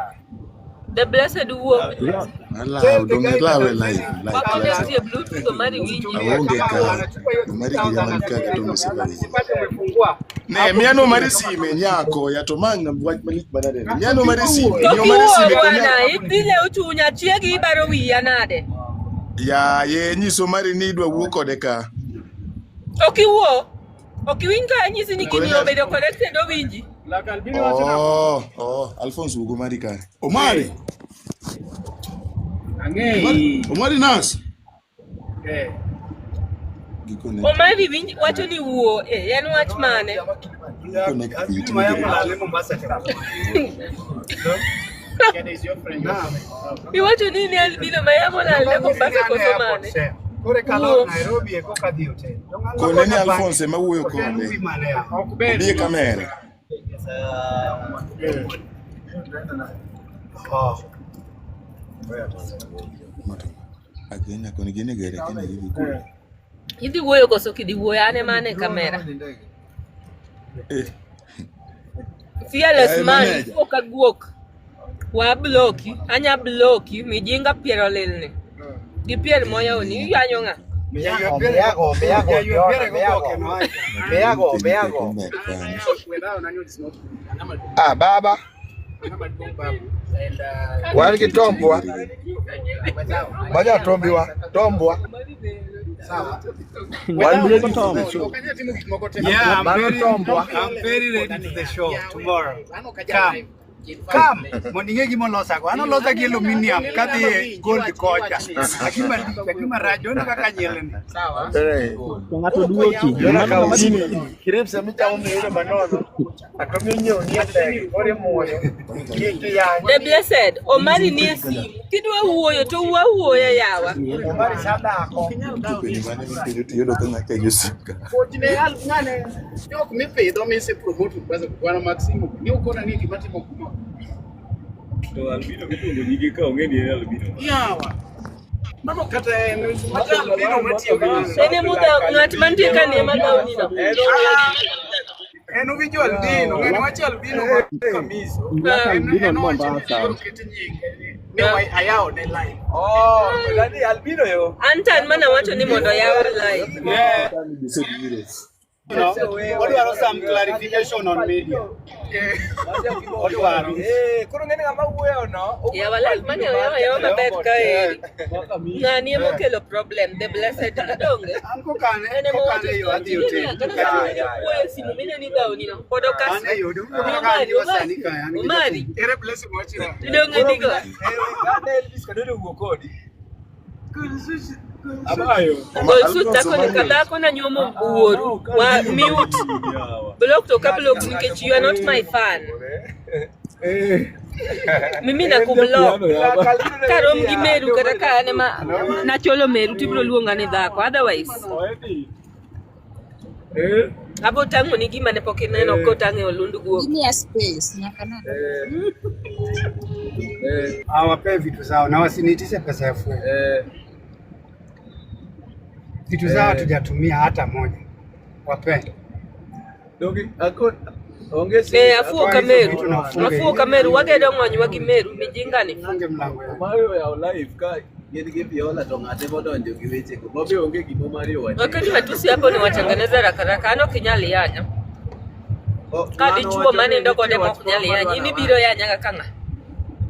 Speaker 3: The blessed wuok.
Speaker 12: Viola,
Speaker 13: alaw
Speaker 4: Tell the
Speaker 13: dong
Speaker 4: guy that
Speaker 13: ilawe
Speaker 4: I'm
Speaker 13: live
Speaker 4: sending
Speaker 13: live
Speaker 3: Wa
Speaker 13: live.
Speaker 3: connect e bluetooth Omari winji.
Speaker 4: 3000 umtumie,
Speaker 13: Aonge
Speaker 4: kama
Speaker 13: ka
Speaker 4: anachukua hiyo
Speaker 13: Omari gi
Speaker 4: 3000
Speaker 13: yaman ka
Speaker 4: anatumia
Speaker 13: to
Speaker 4: hizo
Speaker 13: misiba
Speaker 4: pesa,
Speaker 13: ni.
Speaker 4: nisipate umefungua
Speaker 13: Ne
Speaker 4: hapo
Speaker 13: miano
Speaker 4: kitu
Speaker 13: Omari
Speaker 4: imetoka
Speaker 13: sime
Speaker 4: kama
Speaker 13: nyako ya to mang wach malich manade. Miano Omari sime,
Speaker 3: To
Speaker 13: mi Omari
Speaker 3: kiwuo
Speaker 13: sime konya
Speaker 3: bwana, idhile uchunya chiegi ibaro wiya nade?
Speaker 13: ya ye nyiso Omari ni idwa wuo kode ka.
Speaker 3: Ok iwuo. Ok iwinj ka anyisi ni
Speaker 13: Kone
Speaker 3: gini
Speaker 13: ni
Speaker 3: obedo connected owinji.
Speaker 13: Oh, oh, Alphonse wugo Omari kare. Omari, Omari,
Speaker 7: Ang'eyi.
Speaker 13: Omari nas.
Speaker 7: Eh.
Speaker 13: Giconnect.
Speaker 3: Omari winj wacho ni wuo, eh, en wach mane?
Speaker 13: Giconnect
Speaker 4: Azini
Speaker 13: gi
Speaker 4: mayamo
Speaker 13: timo
Speaker 4: lale Mombasa cha.
Speaker 7: Ken is your friend.
Speaker 4: Naam.
Speaker 3: Iwacho ni ni albino mayamo lalne
Speaker 4: Nokanyisi ni
Speaker 3: Mombasa
Speaker 4: an e
Speaker 3: koso
Speaker 4: airport
Speaker 3: mane?
Speaker 4: shem. Kore kalor
Speaker 3: Wuo.
Speaker 4: Nairobi e koka dhi hotel. Donga
Speaker 13: Kone ni
Speaker 4: lokona
Speaker 13: Alphonse
Speaker 4: bange.
Speaker 13: ema wuoyo
Speaker 4: Hotel
Speaker 13: kode.
Speaker 4: uwi mane ya.
Speaker 7: Ok ber
Speaker 13: Obi e
Speaker 7: gima
Speaker 13: kamera.
Speaker 4: Oh.
Speaker 13: Agena koni gine gere kene gidhi kure.
Speaker 3: Idhi wuoyo koso kidhi wuoyo an ema an e kamera.
Speaker 13: Eh,
Speaker 3: Fearless
Speaker 13: Eh,
Speaker 3: man,
Speaker 13: manager.
Speaker 3: guok ka guok. Wa bloki, anya bloki, mijinga piero lilni. Gi pier moyawni, iyanyo ng'a?
Speaker 10: Miyago, miyago, miyago, miyago, miyago, miyago.
Speaker 11: Ah, baba. Wan gi tombwa. Maja tombiwa, tombwa. Wan ready to the show.
Speaker 4: Yeah, I'm
Speaker 11: Mano
Speaker 4: very,
Speaker 11: tombwa.
Speaker 4: I'm very ready to the show tomorrow. Come. Come. Mondo ing'e gima olosago. An olosa gi aluminium kadhi e gold kocha. Akima lich, akima rach. Doneno kaka nyielni.
Speaker 12: To ng'ato duoki.
Speaker 11: Yona
Speaker 12: Mano
Speaker 11: ka
Speaker 12: ng'ama
Speaker 11: usini.
Speaker 12: duoki.
Speaker 11: Kirepsa michamo miyudo manono. Ato minyiewo nie ndege, koro imuonyo. Kik iyany.
Speaker 3: The blessed, Omari nie simu. Kidwa wuoyo to wuo awuoya yawa.
Speaker 11: Omari sadako.
Speaker 13: Penjo mane mipenjo to iyudo ka ng'ato penjo simu.
Speaker 7: Puonjne al ng'ane jok mipidho mise promote kwanza bwana Maximo ni ukona ni gima timo kuma
Speaker 5: To albino miluongo nyinge ka ong'e ni en albino.
Speaker 7: yawa mano kata en mata albino matiyo gi
Speaker 3: En ema udhaw, ng'at mantie ka ni ema dhawni no.
Speaker 7: En owinjo albino ng'ani wacho albino ma kamiso
Speaker 12: Black
Speaker 7: en
Speaker 12: albino
Speaker 7: en
Speaker 12: ni
Speaker 7: owacho ni
Speaker 12: Mombasa.
Speaker 7: koro ket nyinge ni ayawo ne live.
Speaker 6: Oh, nani albino yo?
Speaker 3: Antan mana wacho ni mondo yaw live.
Speaker 4: Yeah.
Speaker 13: Gisebiro.
Speaker 4: No, wadwaro some clarification on media. Wadwaro.
Speaker 6: Eh, koro ng'eni ng'ama wuoyo no.
Speaker 3: Yawa live mane oyaw ayawa maber kaeri. Ng'ani ema okelo problem, the blessed donge.
Speaker 4: An kokane,
Speaker 3: En ema
Speaker 4: kokane
Speaker 3: owacho
Speaker 4: yo adhi otel.
Speaker 3: kata sama ne wuoyo e simu mine ni dhawni no. Pod
Speaker 4: An
Speaker 3: okasre.
Speaker 4: e yo, donge kaka an
Speaker 3: Omari,
Speaker 4: gi
Speaker 3: Omari,
Speaker 4: sani ka an gi
Speaker 3: Omari.
Speaker 7: Ere blessing wacho
Speaker 3: Donge digo.
Speaker 6: Kane Elvis Kadode owuok kodi.
Speaker 5: Abayo.
Speaker 3: Gol suit dhako ni ka dhako na nyuomo wuoru. Wa mute. Block to ka block nikech you are not my fan. Mimi nakublock. Karom gi meru kata ka an ema nacholo meru tibiro luonga ni dhako. Otherwise, abo tang'o ni gima ne pok ineno kotang'e olund guok.
Speaker 14: Give me a space. Nyaka na.
Speaker 4: Awape vitu zao na wasiniitishe pesa ya fuel. Vitu zao hatujatumia hata moja. Wape.
Speaker 9: Dogi ako onge
Speaker 3: Eh, afuo
Speaker 4: Toa
Speaker 3: ka
Speaker 4: hizo
Speaker 3: meru.
Speaker 4: vitu na ufunge
Speaker 3: Afuo ka meru wagedo ng'onywa gi meru mijinga ni.
Speaker 4: Funge mlango yao.
Speaker 9: Mario ya live ka gin gi Viola to ng'ate modonjo gi wechego. Mabe onge gima Mario wacho.
Speaker 3: Wakati matusi hapo ni watengeneze haraka haraka, an ok inyal yanya. Ka
Speaker 9: Ng'ano
Speaker 3: dichuo
Speaker 9: wacho ni
Speaker 3: manindo kode
Speaker 9: nitie
Speaker 3: ma
Speaker 9: wach
Speaker 3: ok nyal
Speaker 9: moro
Speaker 3: yanyi,
Speaker 9: madwa
Speaker 3: in
Speaker 9: nawacho.
Speaker 3: ibiro yanya kaka ng'a?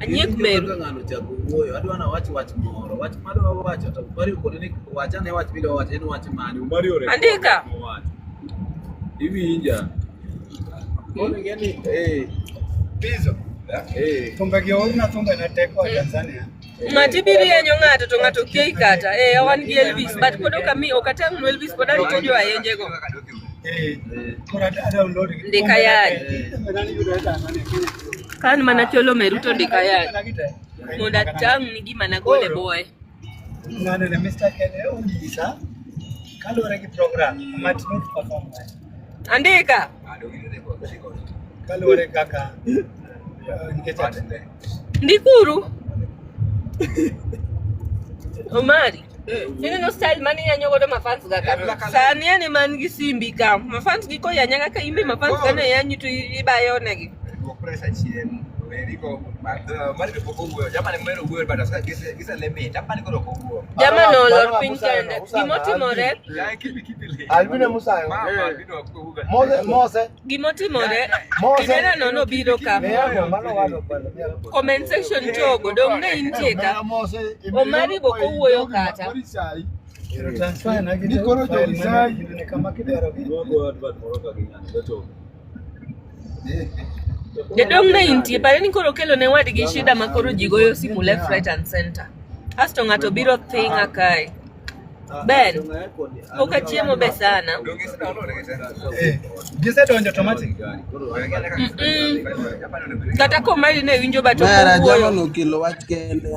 Speaker 3: Anyiek
Speaker 9: Iwinjo
Speaker 3: meru.
Speaker 9: kaka ng'ano ochako wuoyo, adwa nawach wach moro. Wach madwa wacho to Mario kone ni wachane wach midwa wacho en wach mane.
Speaker 5: Mario record
Speaker 3: Andika.
Speaker 5: mowacho. Iwinja.
Speaker 9: Koro ing'e ni eh
Speaker 4: Bizo.
Speaker 9: eh
Speaker 4: Thumbe gi oorna thumbe na teko wa Tanzania.
Speaker 3: Ng'ati biro yanyo ng'ato to ng'ato kiei kata. Eh, wan gi Elvis, but pod ok ami ok atang'nu Elvis pod arito jo ayenjego.
Speaker 4: Eh. Koro a download gi.
Speaker 3: Ndika yany.
Speaker 4: Thumbe na yudore Tanzania. Kenya.
Speaker 3: Ka an mana cholo meru to ndika yany.
Speaker 4: Thumbe na gite.
Speaker 3: Mondo atang'ni gima nagole boye.
Speaker 4: Ng'ano ne Mr. Kene onyisa kaluwore gi program might not perform well.
Speaker 3: Andika.
Speaker 4: Kaluwore kaka nikech
Speaker 3: Ndikuru. Omari. Ineno style mane iyanyo godo mafans ga ka. Sani an ema an gi simbi ka. Mafans gi koyanya kaka in be mafans ka ne yanyi to ibayo negi.
Speaker 6: Duok pressure chien. Weri go. Mari be pok owuoyo. Jama ne mero wuoyo but asika gise limit. Apani koro ok owuo.
Speaker 3: Jama no olor piny kende. Gimotimore,
Speaker 11: Albino Musayo.
Speaker 6: Ma albino ok owuo.
Speaker 11: Mose, Mose.
Speaker 3: gimotimore,
Speaker 11: Mose.
Speaker 3: kijana no nobiro ka.
Speaker 11: Miyago, mano wado pale. Miyago.
Speaker 3: Comment section chogo, dong ne intie ka. Omari bo kowuoyo kata.
Speaker 4: Kero transfer na
Speaker 11: Ni koro
Speaker 4: file
Speaker 11: jogi
Speaker 4: mane
Speaker 11: sai.
Speaker 4: ginene kama kidwaro gi.
Speaker 5: Nwago advert moro ka gi ng'ani to
Speaker 3: Jadong ne intie, pare ni koro kelo ne wadgi shida ma koro ji goyo simu left, right and center. Asto ng'ato biro thinga kae. Ben, pok achiemo be sana.
Speaker 4: Eh, gisedonjo automatic.
Speaker 3: Mm-mm. Kata komari ne winjo but ok
Speaker 12: Mera jama
Speaker 3: owuoyo.
Speaker 12: nokelo wach kende.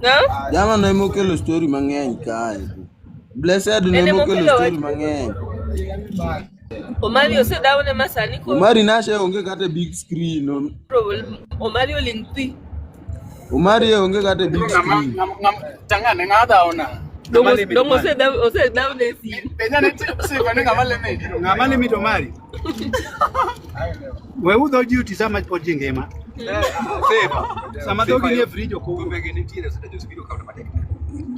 Speaker 3: No?
Speaker 12: Jama no emokelo story mang'eny kae. Blessed no
Speaker 3: En
Speaker 12: emokelo
Speaker 3: emokelo
Speaker 12: story
Speaker 3: wach.
Speaker 12: mang'eny.
Speaker 3: Omari osedhawne ma sani koro
Speaker 12: Omari Nashe onge kata e big screen.
Speaker 3: Omari oling' thi.
Speaker 12: Omari onge kata e big screen.
Speaker 7: Tang'ane ng'a dhawona.
Speaker 3: Dong osedhawne e simu.
Speaker 7: Penja ni sifa ni ng'ama limit.
Speaker 4: Ng'ama limit Omari? We udho ji uti sama pod ji ngima. Sama dhogi nie frij ok owuok.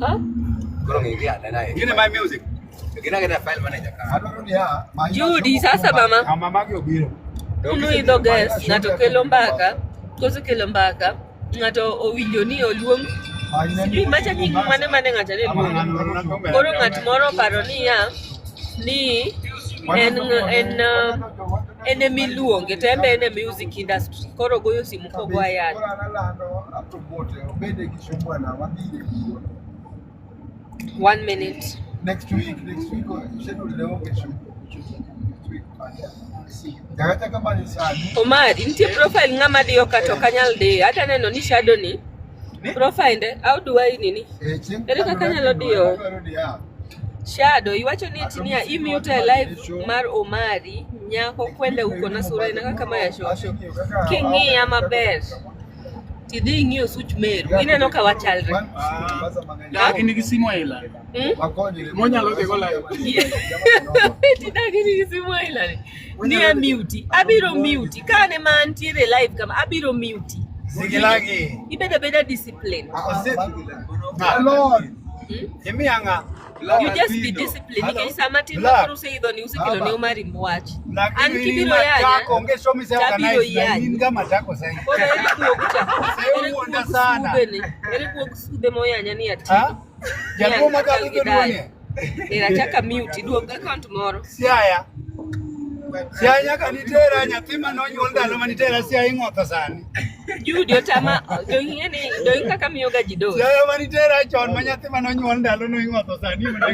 Speaker 3: Huh?
Speaker 4: Gine my music.
Speaker 3: Judy, sasa mama.
Speaker 4: Mama magi obiro.
Speaker 3: Unuidho gas, ng'ato kelo mbaka, kosekelo mbaka, ng'ato owinjo ni oluong sijui macha nying mane mane ng'ato ne luongo. Koro ng'at moro oparo niya ni en emiluonge to en be en e music industry. Koro ogoyo simu kogo ayany. One minute.
Speaker 11: Next week, schedule ne onge show. Next week. Nyaka kama ni sani.
Speaker 3: Omari, nitie profile ng'ama diyo kata ok anyal diyo. Hata neno ni shadow ni profile de, how do I nini? Ere kaka anyalo diyo shadow? Iwacho ni eti niya imute e live mar Omari, nyako kwende uko na sura inaka kama ya shosho. King'iya maber, tidhi ing'iyo such meru, ineno ka wachalre.
Speaker 7: Dagi nigi simu aila. Monyalo dhi go live.
Speaker 3: Tidagi nigi simu aila ni. Ni amute. Abiro mute. Kane ma antiere live kama abiro mute.
Speaker 4: Zigilagi.
Speaker 3: Ibedo abeda discipline.
Speaker 4: Lord. Imiya ng'a?
Speaker 3: You just be disciplined. Nikech sama tin ma koro useidho ni usekelo ne Omari wach. An kibiro yanya,
Speaker 4: Matako, onge show mise
Speaker 3: tabiro
Speaker 4: organize na
Speaker 3: yanyi.
Speaker 4: in ga matako sahi.
Speaker 3: Koro ere kuok cha. Ere
Speaker 4: Osewuonda
Speaker 3: kuok
Speaker 4: sana.
Speaker 3: sudhe ni. Ere kuok sudhe moyanya ni ati.
Speaker 4: Ha? Jaluo ma
Speaker 3: Ni
Speaker 4: kadho dholuo ni?
Speaker 3: Era achaka mute duog account moro.
Speaker 4: Siaya. Siaya nyaka nitera nyathi manonyuol ndalo manitera Siaya ing'otho sani.
Speaker 3: Judy otama dong' ni dong' kaka miyoga ji dos.
Speaker 4: Siaya manitera chon ma nyathi manonyuol ndalo no ing'otho sani mondo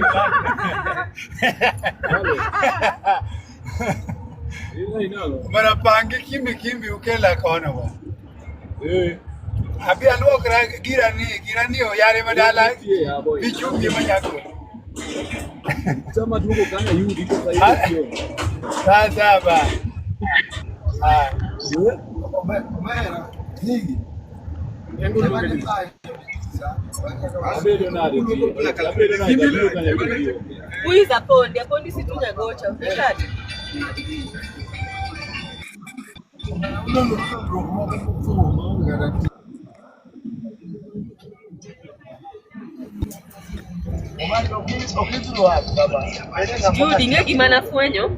Speaker 4: Mara pangi kimbi kimbi ukela kono ba. Abi aluokra girani girani oyare madala bichungi manyako.
Speaker 9: Chama duogo kanyo ayudi kosa yudo chiemo.
Speaker 4: Sasa ba. Ah.
Speaker 11: Omera, Ziggy.
Speaker 9: Abedo nade ji? Abedo nade abiro kanyo ayudo ji.
Speaker 3: Who is Apondi? Apondi si tu nyagocha. Nikati. Judy, ing'e gima nafwenyo?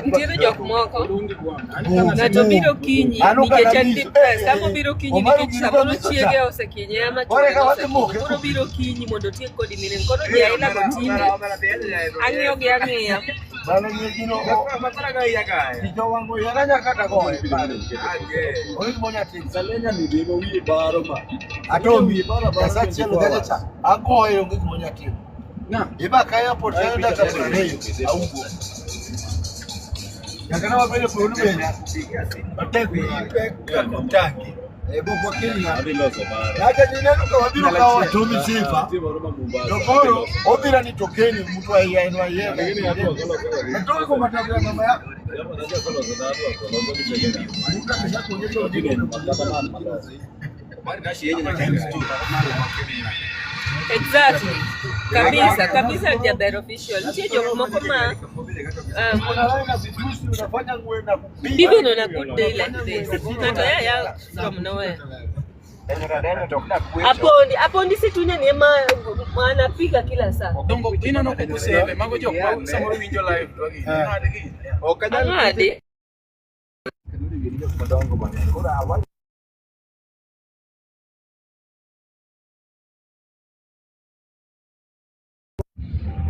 Speaker 3: Nitiere jok moko ng'ato biro kinyi nikech en depressed ama obiro kinyi nikech samoro chiege osekinye ama chwore nosekinye koro obiro kinyi mondo otiek kodi mine koro ji aila go tinde ang'iyo gi ang'iya
Speaker 10: Atomi, Nyasaye chielo cha agoye onge gima onyalo timo. Iba ka airport kayo dakika 20 awuok. Nyaka ne wabedo e polo bende. Matek
Speaker 4: Pek tangi.
Speaker 10: E bok wakil ng'a. Nyaka nineno ka wabiro kawo Atomi sifa. To koro obiro ni to Keni mtu aiye en aiye. Atomi kwa matabia mama yako.
Speaker 3: Exactly. Kabisa, kabisa Jaber official. Nitie jok moko ma even on a good day like this, ng'ato ya ya from nowhere. Apondi, Apondi si tunya ni ema anapiga kila saa.
Speaker 7: Dongo ineno kokusebe mago jok ma samoro winjo live to gi.
Speaker 6: Ok anyal
Speaker 3: Ang'adi.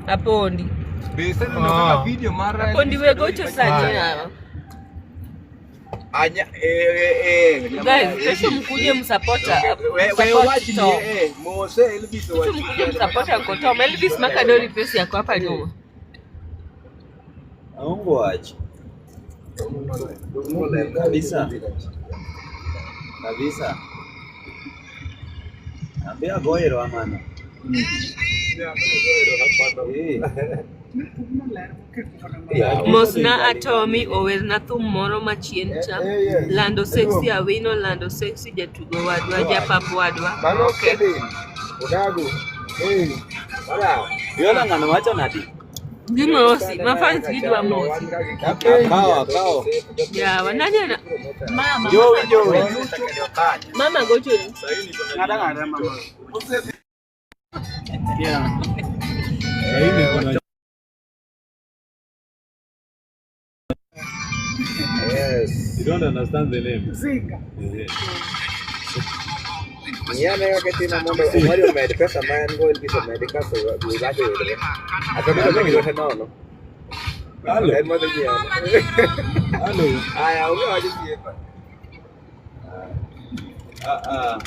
Speaker 3: Apondi.
Speaker 6: Be iseneno kaka video mar
Speaker 3: Apondi we gocho sani hawa.
Speaker 6: Anya eh eh
Speaker 3: Guys, kesho mkuje msapota.
Speaker 6: We
Speaker 3: Support
Speaker 6: wach ni
Speaker 3: Tom.
Speaker 6: eh mose Elvis
Speaker 3: Kesho
Speaker 6: owach.
Speaker 3: mkuje msapota Uncle Tom. Elvis Makadori pesi yako hapa nyuma.
Speaker 12: Aongo wach. Kabisa. Kabisa. Ambia goero amano. Eh.
Speaker 3: Mosna Atomi owerna thum moro machien cha. Lando sexy Awino lando sexy jatugo wadwa japap wadwa.
Speaker 6: Mano
Speaker 3: Okay.
Speaker 6: Kevin. Odago. Eh. Mara.
Speaker 12: Yona ng'ano wacho nadi?
Speaker 3: Gimosi, mafans gidwa mosi.
Speaker 12: Akawo akawo.
Speaker 3: Yawa, nani ana mama
Speaker 12: Jowi jowi.
Speaker 3: mama gochoni.
Speaker 4: Ng'ada ng'ada mama. Yeah.
Speaker 6: Yes.
Speaker 9: You don't understand the name.
Speaker 7: Zinga.
Speaker 6: Ng'iyane kaka tina mondo Omari omed pesa ma en go Elvis omedi kasto Uganda oyudre. Ato biro dhi gilote nono.
Speaker 9: Hello.
Speaker 6: En madhi nyiewo.
Speaker 9: Hello.
Speaker 6: Aya, onge wach osiepa.
Speaker 12: Ah ah.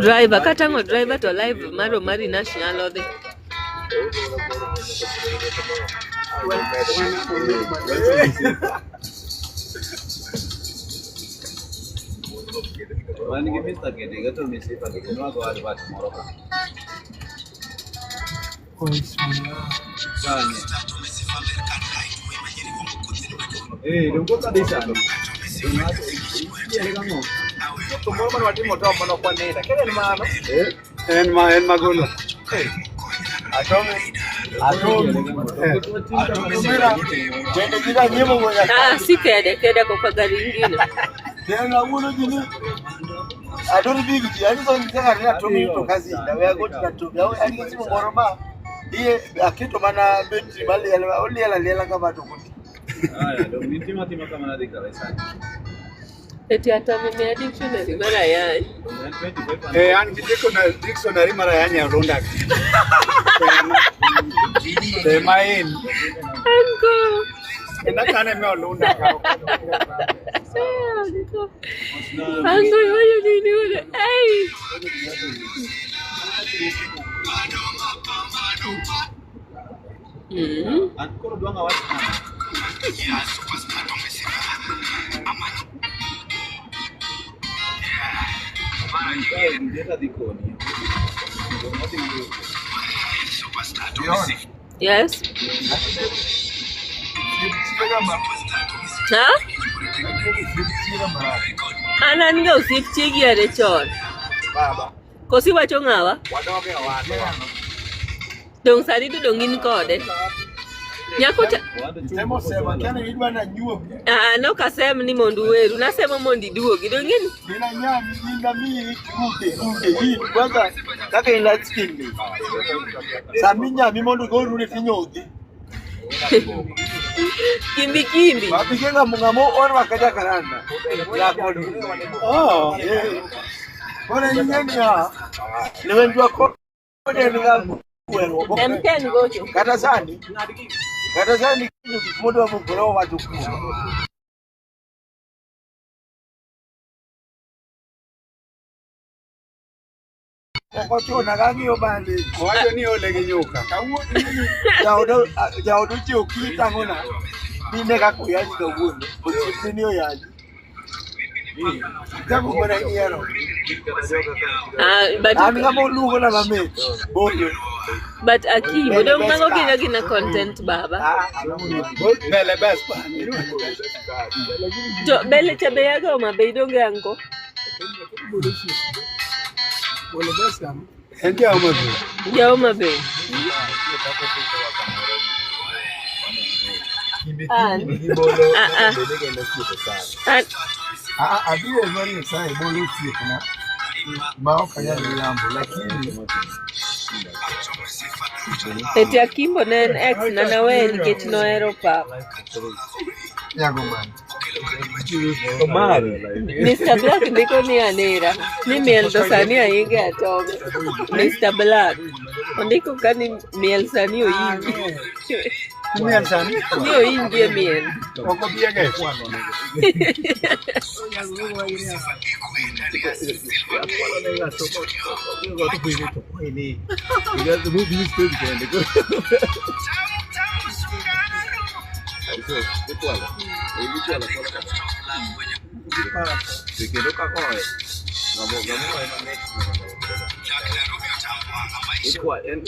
Speaker 3: Driver katang'o driver to live mar Omari Nash nyalo dhi.
Speaker 12: Wan gi Mr. Kediga to Misifa gi nwago advert moro ka. Kanye. Eh, dongo kabisa. Itiere kang'o?
Speaker 6: To moro mane watimo to mane ok wanida. Kendo en mano.
Speaker 4: En ma en magolo.
Speaker 10: Atomi. Atomi. Atomira. Bende gida nyimo go nyaka.
Speaker 3: Ah, si kede kede koka gari ingine.
Speaker 10: Tena wuono gini. Atori big ji. Ani so nitaka ni atomi to kazi. Na we go to atomi. Au ani simu moro ma. Iye aketo mana betri maliel oliel aliela kama to kuti.
Speaker 12: Aya, dong nitimo atima kama nadhi kawe sani.
Speaker 3: Eti Atomi miya dictionary mar ayany.
Speaker 12: Dong en 25
Speaker 4: Eh, an gi dictionary dictionary mar ayany e olunda. Tema en.
Speaker 3: Anko.
Speaker 4: Kendo akane me olunda ka.
Speaker 3: Anko. Anko iwacho nini wuode? Ei. Mm.
Speaker 12: An koro dwang' awach nang'o? Kae gijeta dhi koni. Dong adhi wuotho.
Speaker 3: Yes. Ha? An an ga osiep chiegi are chon.
Speaker 6: Baba.
Speaker 3: Koso iwacho ng'awa?
Speaker 6: Wadok e owadwa.
Speaker 3: Dong' sani to dong' in kode. Nyako cha
Speaker 10: Temo sema kane idwa na nyuogi.
Speaker 3: Ah, nok asem ni mondo uweru, nasemo mondo iduogi. Dong' ing'e
Speaker 10: Nina nyami nina mi rude rude in kwanza kaka in light skin ni. Sami nyami mondo go rude tinyodhi.
Speaker 3: kimbi kimbi.
Speaker 10: Wapige ng'amo ng'amo orwaka jakaranda. Yakoni.
Speaker 4: Oh.
Speaker 10: Eh. Koro ing'e niya, lwenjwa kode en ga kwerruok.
Speaker 3: MTN gocho.
Speaker 10: Kata sani, kata sani kinyo gik modwa mokore owacho kuom. Ok ochuno kang'iyo bande.
Speaker 4: Owacho ni ole gi nyuka.
Speaker 10: Kawuono ni jaoda jaoda ochiewo okinyi tang'ona ni ne kaka oyanyi kawuono. Osiepne ni oyanyi. Chako mana nyiero.
Speaker 3: Ah, but
Speaker 10: An ng'ama oluongona mamit. Bolo.
Speaker 3: but Akimbo
Speaker 10: Bele
Speaker 3: dong'
Speaker 10: best
Speaker 3: mago gin
Speaker 10: car.
Speaker 3: agina content baba.
Speaker 4: Bele best pa.
Speaker 3: To bele cha be yaga Homa Bay donge anko?
Speaker 7: Bolo best kama.
Speaker 4: En ja Homa Bay.
Speaker 3: Ja Homa Bay. An. Ah ah. An.
Speaker 10: Ah, abiro very excited bolo osiepna ma ok anyal riambo lakini
Speaker 3: Eti Akimbo ne en ex na naweye nikech nohero pap.
Speaker 10: nyago mano.
Speaker 5: Omari.
Speaker 3: Mr. Black ndiko ni anera ni miel to sani ahinge atome. Mr. Black ondiko ka ni miel sani oingi.
Speaker 4: Miel sani.
Speaker 3: Ni oingi e miel.
Speaker 4: Ok obi e gech.
Speaker 12: Kendo kakoe. Ng'amo ng'amo en mamit. Ikwa en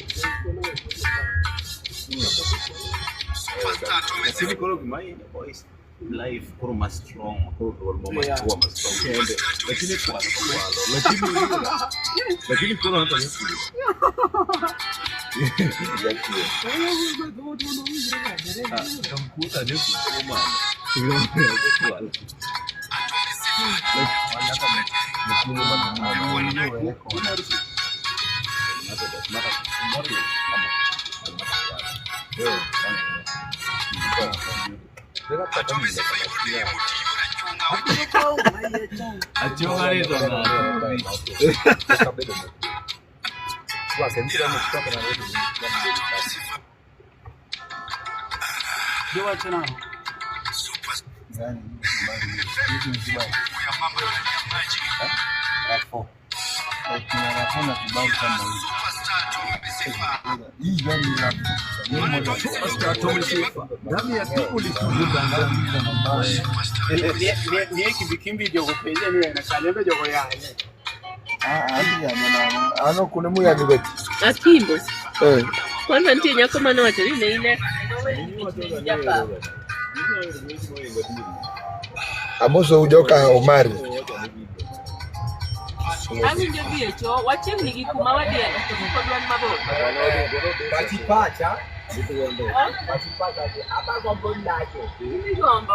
Speaker 12: Lakini koro gima in boys life koro ma strong koro duol mo machwo ma strong kende lakini kwalo kwalo lakini lakini koro hata ni Ah, kamkuta ne ku ma kwalo.
Speaker 7: Giwacho nang'o? Nie kimbikimbi jogo penje ni wena kanyo be jogo yanye.
Speaker 6: Ano kuonde muyanye go.
Speaker 3: Akimbo.
Speaker 6: Eh.
Speaker 3: Kwanza nitie nyako manowacho ni ne ine japa.
Speaker 6: Amoso joka Omari.
Speaker 3: Awinjo dhi e choo, wachiegni gi kuma wadhiye to pod wan mabor.
Speaker 6: Pachi pacha.
Speaker 3: Eh? Igombo?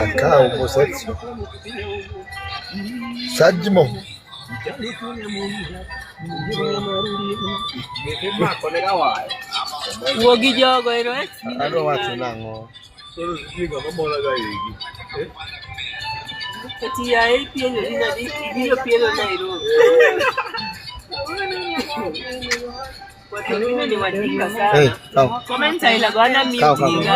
Speaker 6: Akaw mosetso. Sajmo.
Speaker 3: Wuo gi jogo ero eh?
Speaker 6: Adwa wacho nang'o?
Speaker 3: Eti yaye ipielo dina ibiro pielo Nairobi. Watu wengine ni wajinga
Speaker 6: Hey,
Speaker 3: sana.
Speaker 6: kaw.
Speaker 3: Comment aila go ana
Speaker 6: Kaw,
Speaker 3: mute
Speaker 6: kaw.
Speaker 3: niga.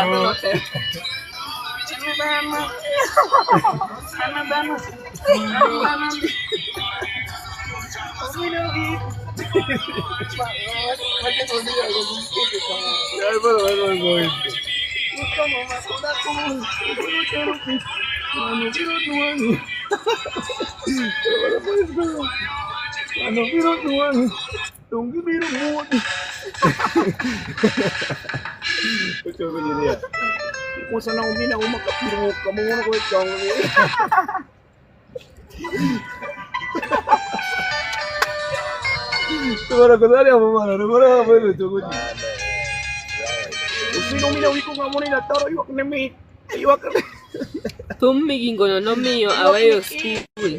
Speaker 3: Thum migingono nomiyo aweyo skul.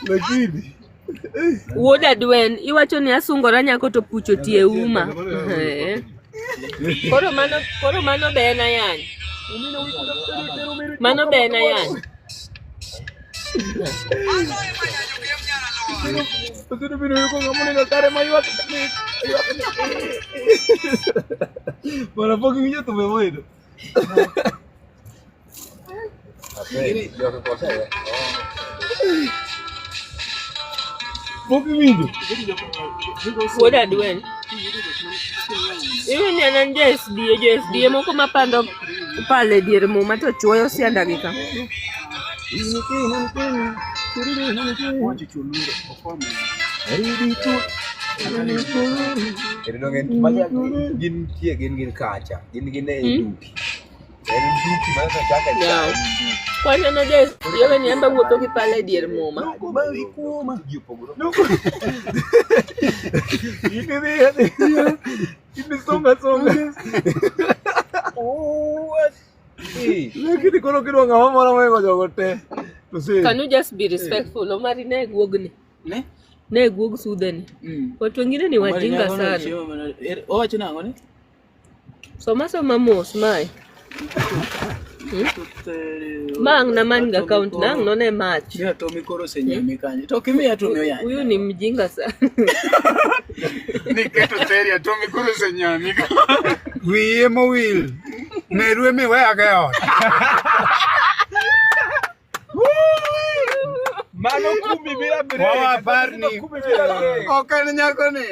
Speaker 6: Lakini
Speaker 3: Wuod Adwen, iwacho ni asungora nyako to pucho tie uma. Eh. Koro mano ber na yany. Mano ber na yany.
Speaker 6: Bwana pok iwinjo thumbe moedo. Pok iwinjo?
Speaker 3: Wuod Adwen. Iwe ni an an ja SDA, jo SDA moko mapando pale e dier muma to chuoyo sianda gi ka.
Speaker 6: Gin tie gin gin kacha. Gin gin e
Speaker 3: Hmm?
Speaker 6: duki. En duki ma kaka chaka
Speaker 3: Yaw. Kwan an ja SDA we ni an be awuotho gi pala e dier muma.
Speaker 6: Songa songa. Lakini koro kidwa ng'ama moro moingo jogo te. To same.
Speaker 3: Can you just be respectful? Omari ne guogni.
Speaker 7: Ne?
Speaker 3: Ne guog sudheni. Watu wengine ni wajinga sana.
Speaker 7: Owacho nang'o ni?
Speaker 3: Soma soma mos mae. Hmm? Ma ang' namany ga account na ang' none mach.
Speaker 7: Ni atomi koro osenyami kanyo. To kimiya atomi oyany.
Speaker 3: Huyu ni mjinga sana.
Speaker 4: Niketo seri atomi koro osenyami. Wiye mowil. Meru emiweyago e ot.
Speaker 6: Mano kumi bila break.
Speaker 4: Wawa apar ni.
Speaker 6: Kumi bila break.
Speaker 10: Ok en nyako ni.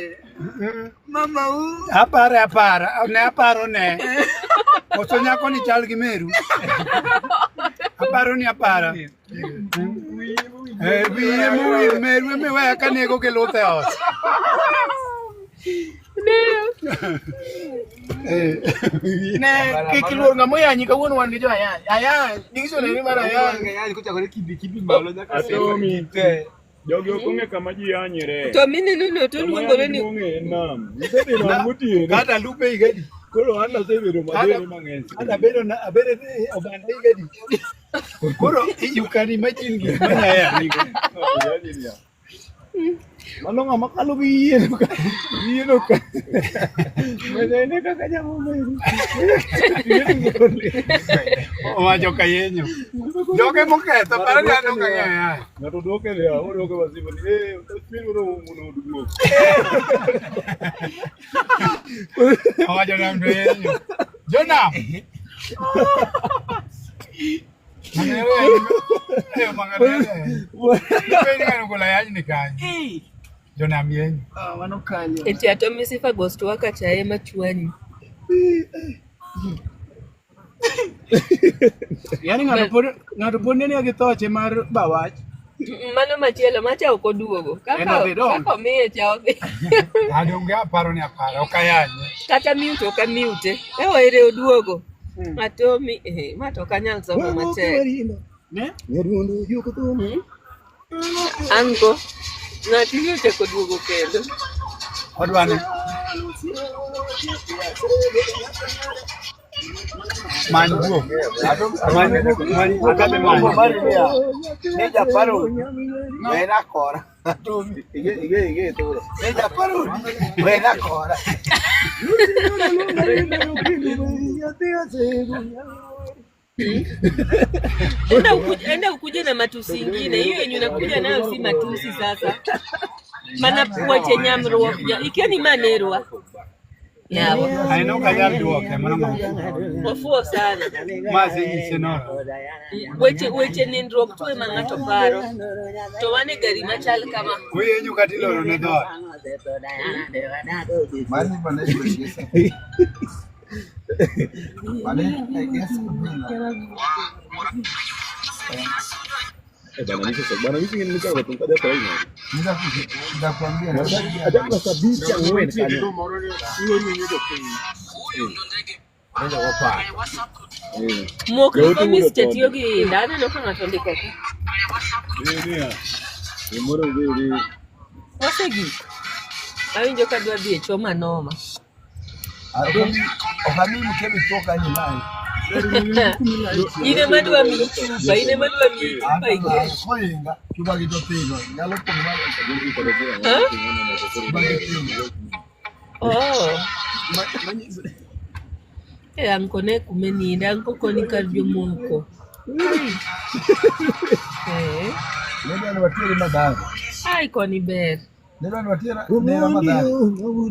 Speaker 10: Mama u.
Speaker 4: Apare apara, ne aparo ne. Koso nyako ni chal gi meru. Aparo ni apara. Eh, wiye mowil meru emiweya kanego gi luth e ot.
Speaker 7: Ne kik iluor ng'ama oyanyi kawuono wan gi jo ayany. Ayany, dictionary mar ayany.
Speaker 6: Ayany kochakore kibi kibi malo nyaka
Speaker 8: Atomi. Jogi ok ong'e kama ji yanyre.
Speaker 3: To mineno no to
Speaker 8: Kama
Speaker 3: luongore
Speaker 8: yany
Speaker 3: ni
Speaker 8: duong' en nam. Isedhi nam gotieno.
Speaker 4: Kata lupe higa adi?
Speaker 8: Koro an asebedo madere mang'eny.
Speaker 4: Kata abedo na abedo e oganda higa adi? Koro you can imagine gik manyaya nigo.
Speaker 8: Mano ng'ama kalo gi yieno ka. Yieno ka. Mene kaka nyamo meru.
Speaker 4: Owacho kayenyo. Joge moketho paro ni an ok ang'eyo yany.
Speaker 8: Ng'ato duoke ni ah, oduoke masibo ni eh chwir oro mondo oduok.
Speaker 4: Owacho nam to yenyo. Jonam. Jonam yenyo.
Speaker 7: Ah, mano kanyo.
Speaker 3: Eti atomi sifa ghost waka chae machwanyi.
Speaker 7: Yaani ng'ato pod neno gi thoche mar bawach.
Speaker 3: Mano machielo macha ok oduogo.
Speaker 7: En
Speaker 3: Kaka
Speaker 7: odhi dong.
Speaker 3: kaka omiye cha odhi.
Speaker 4: Adonge aparo ni aparo ok ayanye.
Speaker 3: Kata mute ok amute. Ewa ere oduogo. Atomi eh ma to ok anyal somo matek.
Speaker 7: Ne?
Speaker 3: Ango. Ng'ati ni ochako duogo kendo.
Speaker 4: Odwani. Many guok. Many guok. Many guok adhi manyo.
Speaker 10: Mari niya. Ne japaro. Wena kora. Ne japaro. Wena kora.
Speaker 3: Enda ukuje na matusi ingine. Hiyo yenye unakuja nayo si matusi sasa. Mana weche nyamruok. Ikia ni manerwa. Yawa.
Speaker 4: Aneno ok anyal duoke mano ng'ama
Speaker 3: Ofuo sana.
Speaker 4: Ma asenyise noro.
Speaker 3: Weche nindruok tu ema ng'ato paro. To wan e gari machal kama.
Speaker 4: Uyenyo kata iloro ne dhoot.
Speaker 8: Eh bana nisho bana nisho ngene nichako tumkaja primary.
Speaker 6: Nitakwambia.
Speaker 8: Ajabu sabini ang'wen kanyo.
Speaker 6: Nenda kwa paa.
Speaker 3: Mok
Speaker 8: Jote
Speaker 3: ni
Speaker 8: wuoyo
Speaker 3: miste
Speaker 8: kode.
Speaker 3: tiyo gi inda. Aneno ka ng'ato ondiko ka.
Speaker 8: Gimoro bede.
Speaker 3: Wasegik. Awinjo ka dwa dhi e choo manoma.
Speaker 6: Ok ami mkebe toka ni naye.
Speaker 3: In ema dwa miyi chupa, in ema dwa miyi chupa ikel.
Speaker 6: Koinga chupa gi to thigo. Nyalo pong' mar
Speaker 3: Huh?
Speaker 6: chupa gi thigo.
Speaker 3: Oh. Eh, anko ne kume ninde, anko koni kar jomoko. Ai. Eh.
Speaker 6: Nenda ni watiere madhara.
Speaker 3: Ai koni ber.
Speaker 6: Nenda ni watiere nera madhara.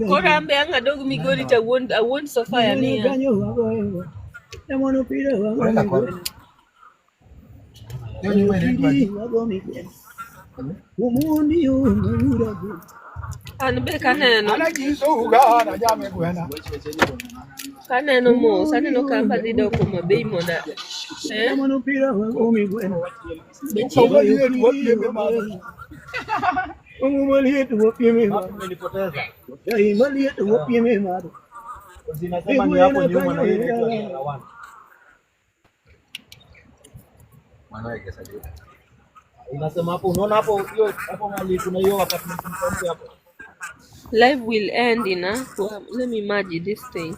Speaker 3: Koro an be ang' adog Migori to awuond Sofia niya.
Speaker 6: Nenda kwa. Hiyo nyumba inaitwa aje?
Speaker 3: An be kaneno.
Speaker 4: Ana nyiso uga ana jame gwena.
Speaker 3: Kaneno mos, aneno ka amba dhi dok Homa Bay mondo eh? Be chieng'
Speaker 10: Zinasema ni hapo nyuma na hiyo inaitwa Riara One. Inasema hapo, unaona hapo hiyo hapo mali kuna hiyo apartment mpya hapo.
Speaker 3: Live will end in a, let me merge this thing.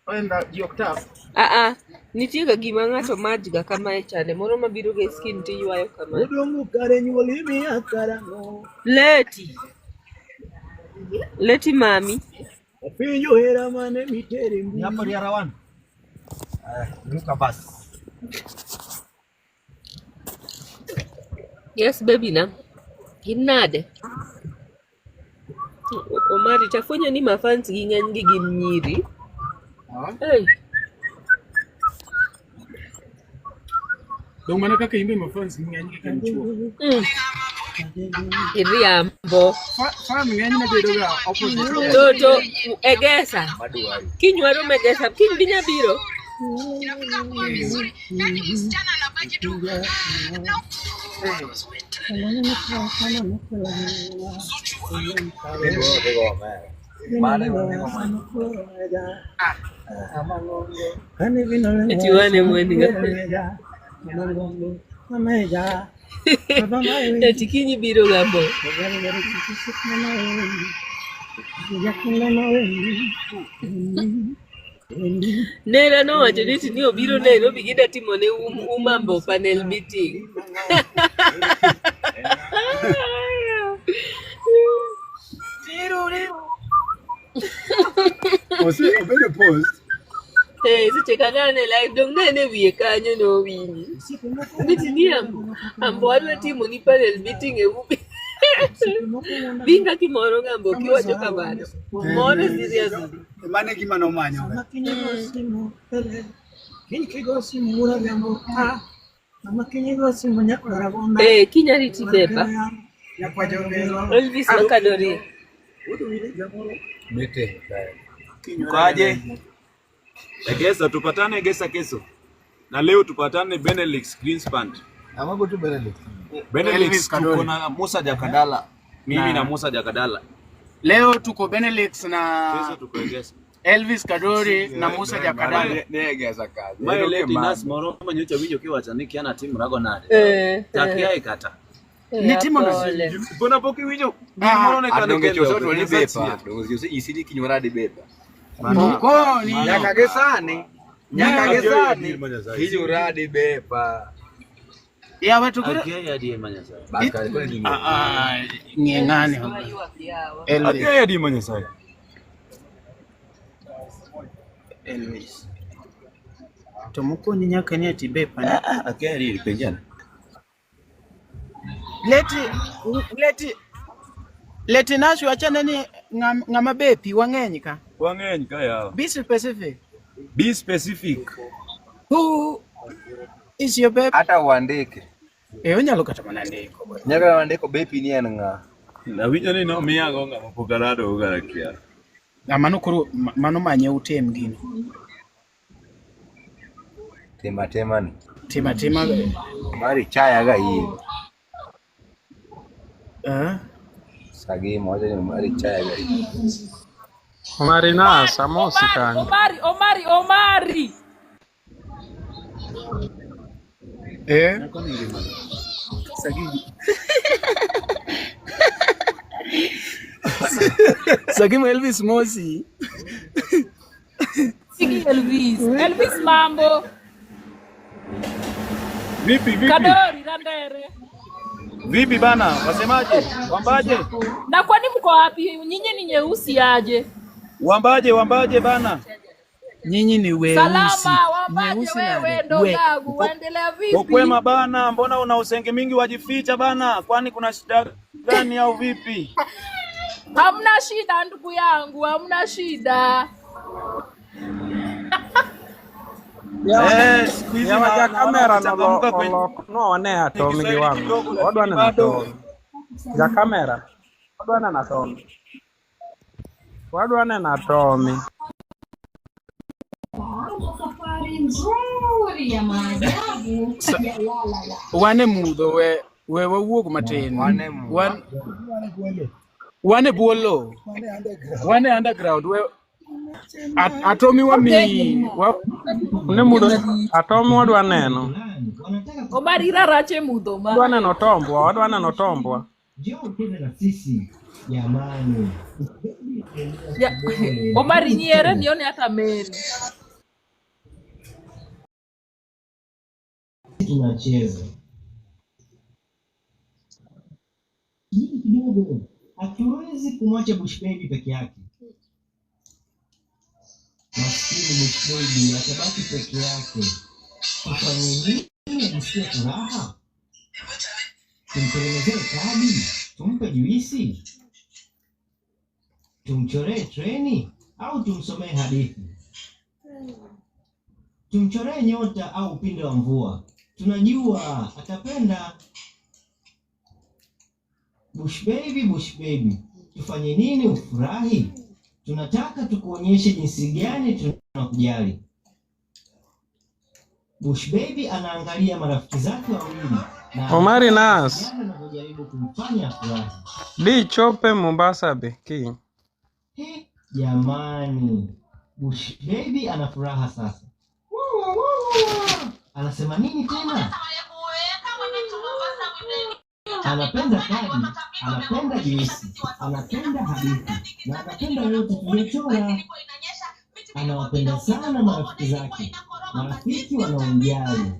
Speaker 7: Oenda jiokta.
Speaker 3: Ah ah, nitie ga gima ng'ato merge ga kamae chande, moro mabiro ga e skin tiywayo kamae. Leti. Leti mami.
Speaker 10: Ni hapo Riara One. Ruka basi.
Speaker 3: Yes baby na. In nade? Omari tafwenyo ni mafans gi ng'eny gi gin nyiri. Hey.
Speaker 7: Dong mana kaka imbe ma fans ng'eny kaka en chuo.
Speaker 3: Iriambo.
Speaker 7: Fan ng'eny ne bedo ga opposite.
Speaker 3: To Egesa. Kiny warom Egesa. Kiny bi nyabiro. Eti wane mweni ga. Eti kiny biro gambo. Nera nowacho ni tini obiro Nairobi gida timone Umambo panel meeting.
Speaker 4: Ose obedo post.
Speaker 3: Eh, seche ka nane live dong nene wiye kanyo nowinji. Niti ni ambo adwa timo ni panel meeting e ubi. Winga kimoro ng'ambo kiwacho kamano. Moro seriously.
Speaker 4: Mano e gima nomanyo.
Speaker 3: Eh, kinya riti bepa. Elvis Makadori.
Speaker 5: Ukaje? Egesa tupatane Egesa kesho. Na leo tupatane Benelux Greenspan.
Speaker 10: Amago tu Benelux.
Speaker 5: Benelux
Speaker 7: Elvis
Speaker 5: tuko
Speaker 7: Kadori.
Speaker 5: na Musa Jakadala. Mimi na Musa Jakadala.
Speaker 7: Leo tuko Benelux
Speaker 5: Kesho
Speaker 7: na
Speaker 5: tuko Egesa.
Speaker 7: Elvis Kadori na Musa Jakadala.
Speaker 6: Ne Egesa kaje.
Speaker 12: Mae leti nas moro manyocha winjo kiwacho ni kia natim rago nade.
Speaker 3: Eh,
Speaker 12: Chak
Speaker 3: eh.
Speaker 12: yae kata.
Speaker 7: Nitimo na
Speaker 3: Pole.
Speaker 5: Mbona pok iwinjo gimoro ne kane
Speaker 6: Adonge
Speaker 5: kende
Speaker 6: choso
Speaker 5: ok
Speaker 6: to ni
Speaker 5: Nyasaye
Speaker 6: bepa. Donge choso isili kinywora di bepa.
Speaker 7: Mokoni.
Speaker 6: Nyaka gi sani. Nyaka gi sani.
Speaker 5: Nyasaye.
Speaker 6: Kinyora di bepa.
Speaker 7: Yawa to koro
Speaker 12: Akia yadie ma Nyasaye.
Speaker 6: Bas kare koro ni.
Speaker 7: ah ng'e ng'ane. Elvis.
Speaker 5: Akia yadie ma Nyasaye.
Speaker 7: Elvis. To mokoni nyaka ni ati bepa ni.
Speaker 12: Akia yadie penjana.
Speaker 7: Leti leti leti Nash wachane ni ng'ama bepi wang'eny ka.
Speaker 5: Wang'eny ka yawa.
Speaker 7: Be specific.
Speaker 5: Be specific.
Speaker 7: Who is your babe?
Speaker 6: Hata uandike.
Speaker 7: Eh, onyalo kata mana ndiko. Bwana.
Speaker 6: Nyaka wandiko bepi ni en ng'a.
Speaker 5: Awinjo ni nomiyago ng'ama pok arado go kara kia.
Speaker 7: Ah, mano koro mano manye utem gino.
Speaker 6: Tema tema ni.
Speaker 7: Tima tima.
Speaker 6: Mari chaya ga in.
Speaker 7: Eh?
Speaker 6: Sagima wacho ni mari chaya ga in.
Speaker 14: Marina, amosi kanyo.
Speaker 15: Omari, Omari, Omari.
Speaker 7: Eh? Sagini. Sagima Elvis Mosi.
Speaker 15: Sigi Elvis. Elvis mambo.
Speaker 5: Vipi vipi?
Speaker 15: Kadori Randere.
Speaker 5: Vipi bana? Wasemaje? Wambaje?
Speaker 15: Na kwani mko wapi? Nyinyi ni nyeusi aje?
Speaker 5: Wambaje wambaje bana?
Speaker 7: Nyinyi ni weusi.
Speaker 15: Salama, wambaje
Speaker 7: Nyeusi
Speaker 15: wewe
Speaker 7: nani?
Speaker 15: ndo
Speaker 7: We.
Speaker 15: gagu, waendelea vipi?
Speaker 5: Okwema bana, mbona una usenge mingi wajificha bana? Kwani kuna shida gani au vipi?
Speaker 15: Hamna shida ndugu yangu, hamna shida.
Speaker 5: Eh, siku hizi
Speaker 14: Yawa ja
Speaker 5: naona
Speaker 14: kamera
Speaker 5: ukichangamka kwenye
Speaker 14: no wane atomi gi
Speaker 5: Kiswahili
Speaker 14: wang'e.
Speaker 5: kidogo,
Speaker 14: Wadwa
Speaker 5: lakini
Speaker 14: neno
Speaker 5: bado
Speaker 14: Atomi. Ja kamera. Wadwa neno Atomi. Wadwa neno Atomi.
Speaker 16: Safari nzuri ya maajabu ya la la la.
Speaker 7: Wane mudho we wawuog matin.
Speaker 6: Wane mudho.
Speaker 7: Wan wane bwo lowo. Wane underground. We atomi wamiyi.
Speaker 14: Ne mudho Atomi wadwa neno.
Speaker 15: Omari rarache mudho ma.
Speaker 14: Wadwa neno tombwa, wadwa neno tombwa.
Speaker 15: Ya, Omari nyiere nione hata meno.
Speaker 17: Tunacheza kidogo, hatuwezi kumwacha Bush Baby peke yake. Maskini Bush Baby atabaki peke yake. Tufanye nini ajisikie furaha? Tumtengenezee kadi? Tumpe juisi? Tumchoree treni au tumsomee hadithi? Tumchoree nyota au upinde wa mvua? Tunajua atapenda. Bush baby, Bush baby, tufanye nini ufurahi? Tunataka tukuonyeshe jinsi gani tunakujali. Bush baby anaangalia marafiki zake wawili na
Speaker 14: Omari
Speaker 17: anaona
Speaker 14: Nas.
Speaker 17: jinsi gani anavyojaribu kumfanya afurahi.
Speaker 14: Di chope Mombasa be kiny.
Speaker 17: He, jamani, Bush baby ana furaha sasa. Wa, wa, wa, wa. Anasema nini tena? Anapenda kadi, anapenda juisi, anapenda hadithi na anapenda yote tuliyochora. Anawapenda sana marafiki zake, marafiki wanaomjali,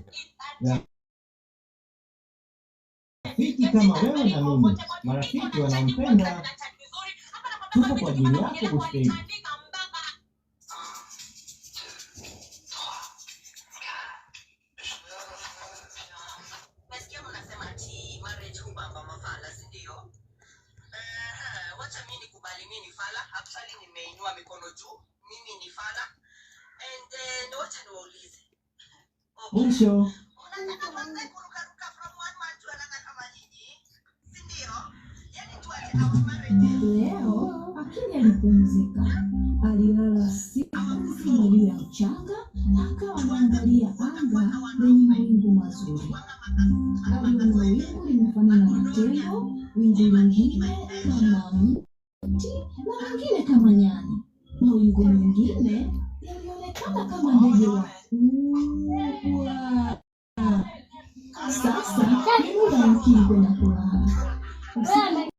Speaker 17: rafiki kama wewe na mimi, marafiki wanaompenda. Tupo kwa ajili yako Bush Baby. Mwisho.
Speaker 16: Leo Akili alipumzika, alilala siku nzima juu ya mchanga na akawa anaangalia anga lenye mawingu mazuri. Aliona wingu linafanana na tembo, wingu lingine kama mti na lingine kama nyani. Mawingu mengine yalionekana kama ndege wakubwa. Sasa ni muda wa Akili kwenda kulala. Usiku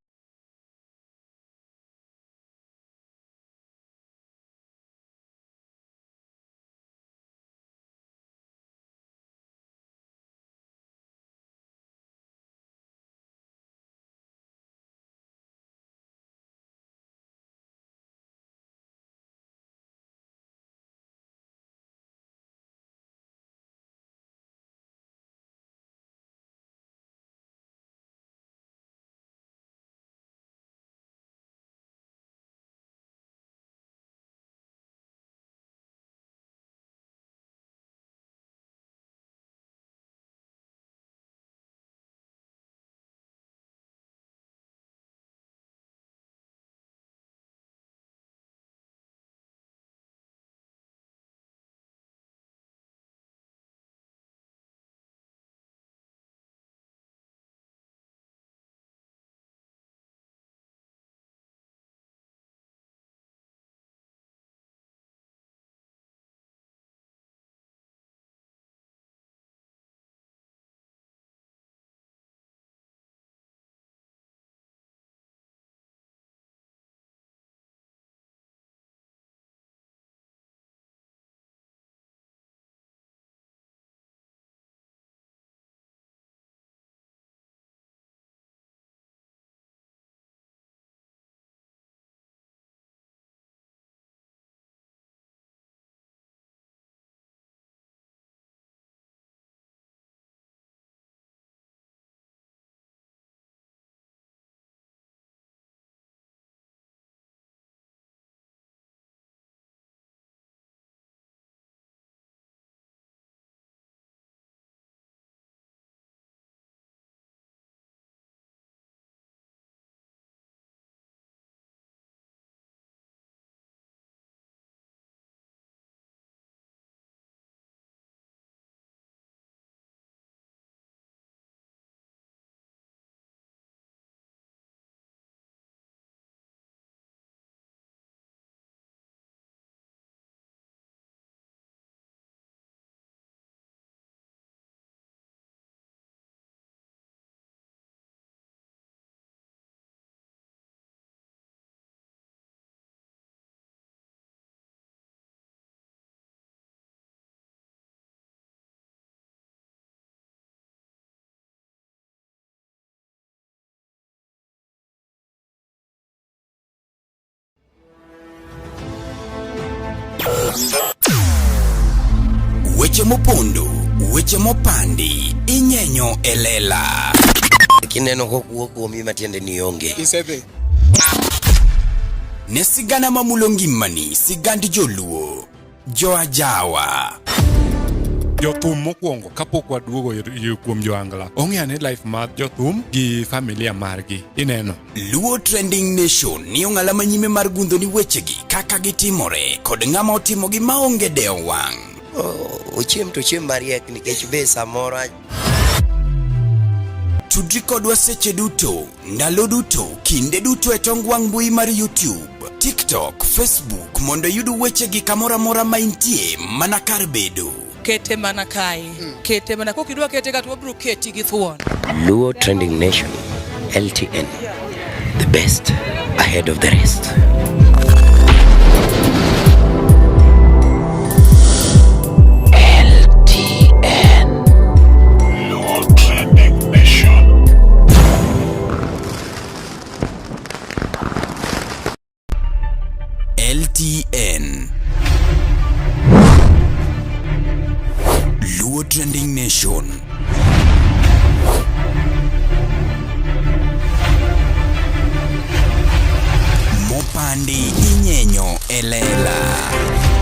Speaker 1: Weche mopondo, weche mopandi, inyenyo e lela.
Speaker 18: Kineno kokuo kuomi matiende ni onge.
Speaker 1: Isedhi. Ne sigana mamulo ngimani, sigand joluo, joajawa.
Speaker 19: Jothum mokwongo kapok waduogo kuom joangla, ong'e ane life mar jothum gi familia margi. Ineno.
Speaker 1: Luo Trending Nation ni ong'ala manyime mar gundho ni wechegi kaka gitimore kod ng'ama otimogi maonge dewo wang'.
Speaker 18: Ochiem to ochiem mariek nikech be samoro
Speaker 1: Tudri kodwa seche duto, ndalo duto, kinde duto e tong wang' mbui mar YouTube, TikTok, Facebook mondo iyud wechegi kamoro amora ma intie mana kar bedo.
Speaker 20: Kete mana kae. Kete mana kokidwa kete ka to wabiro keti gi thuon.
Speaker 18: Luo Trending Nation, LTN, the best ahead of the rest.
Speaker 1: LTN. Luo Trending Nation. LTN. Luo Trending Nation. Mopandi inyenyo e lela.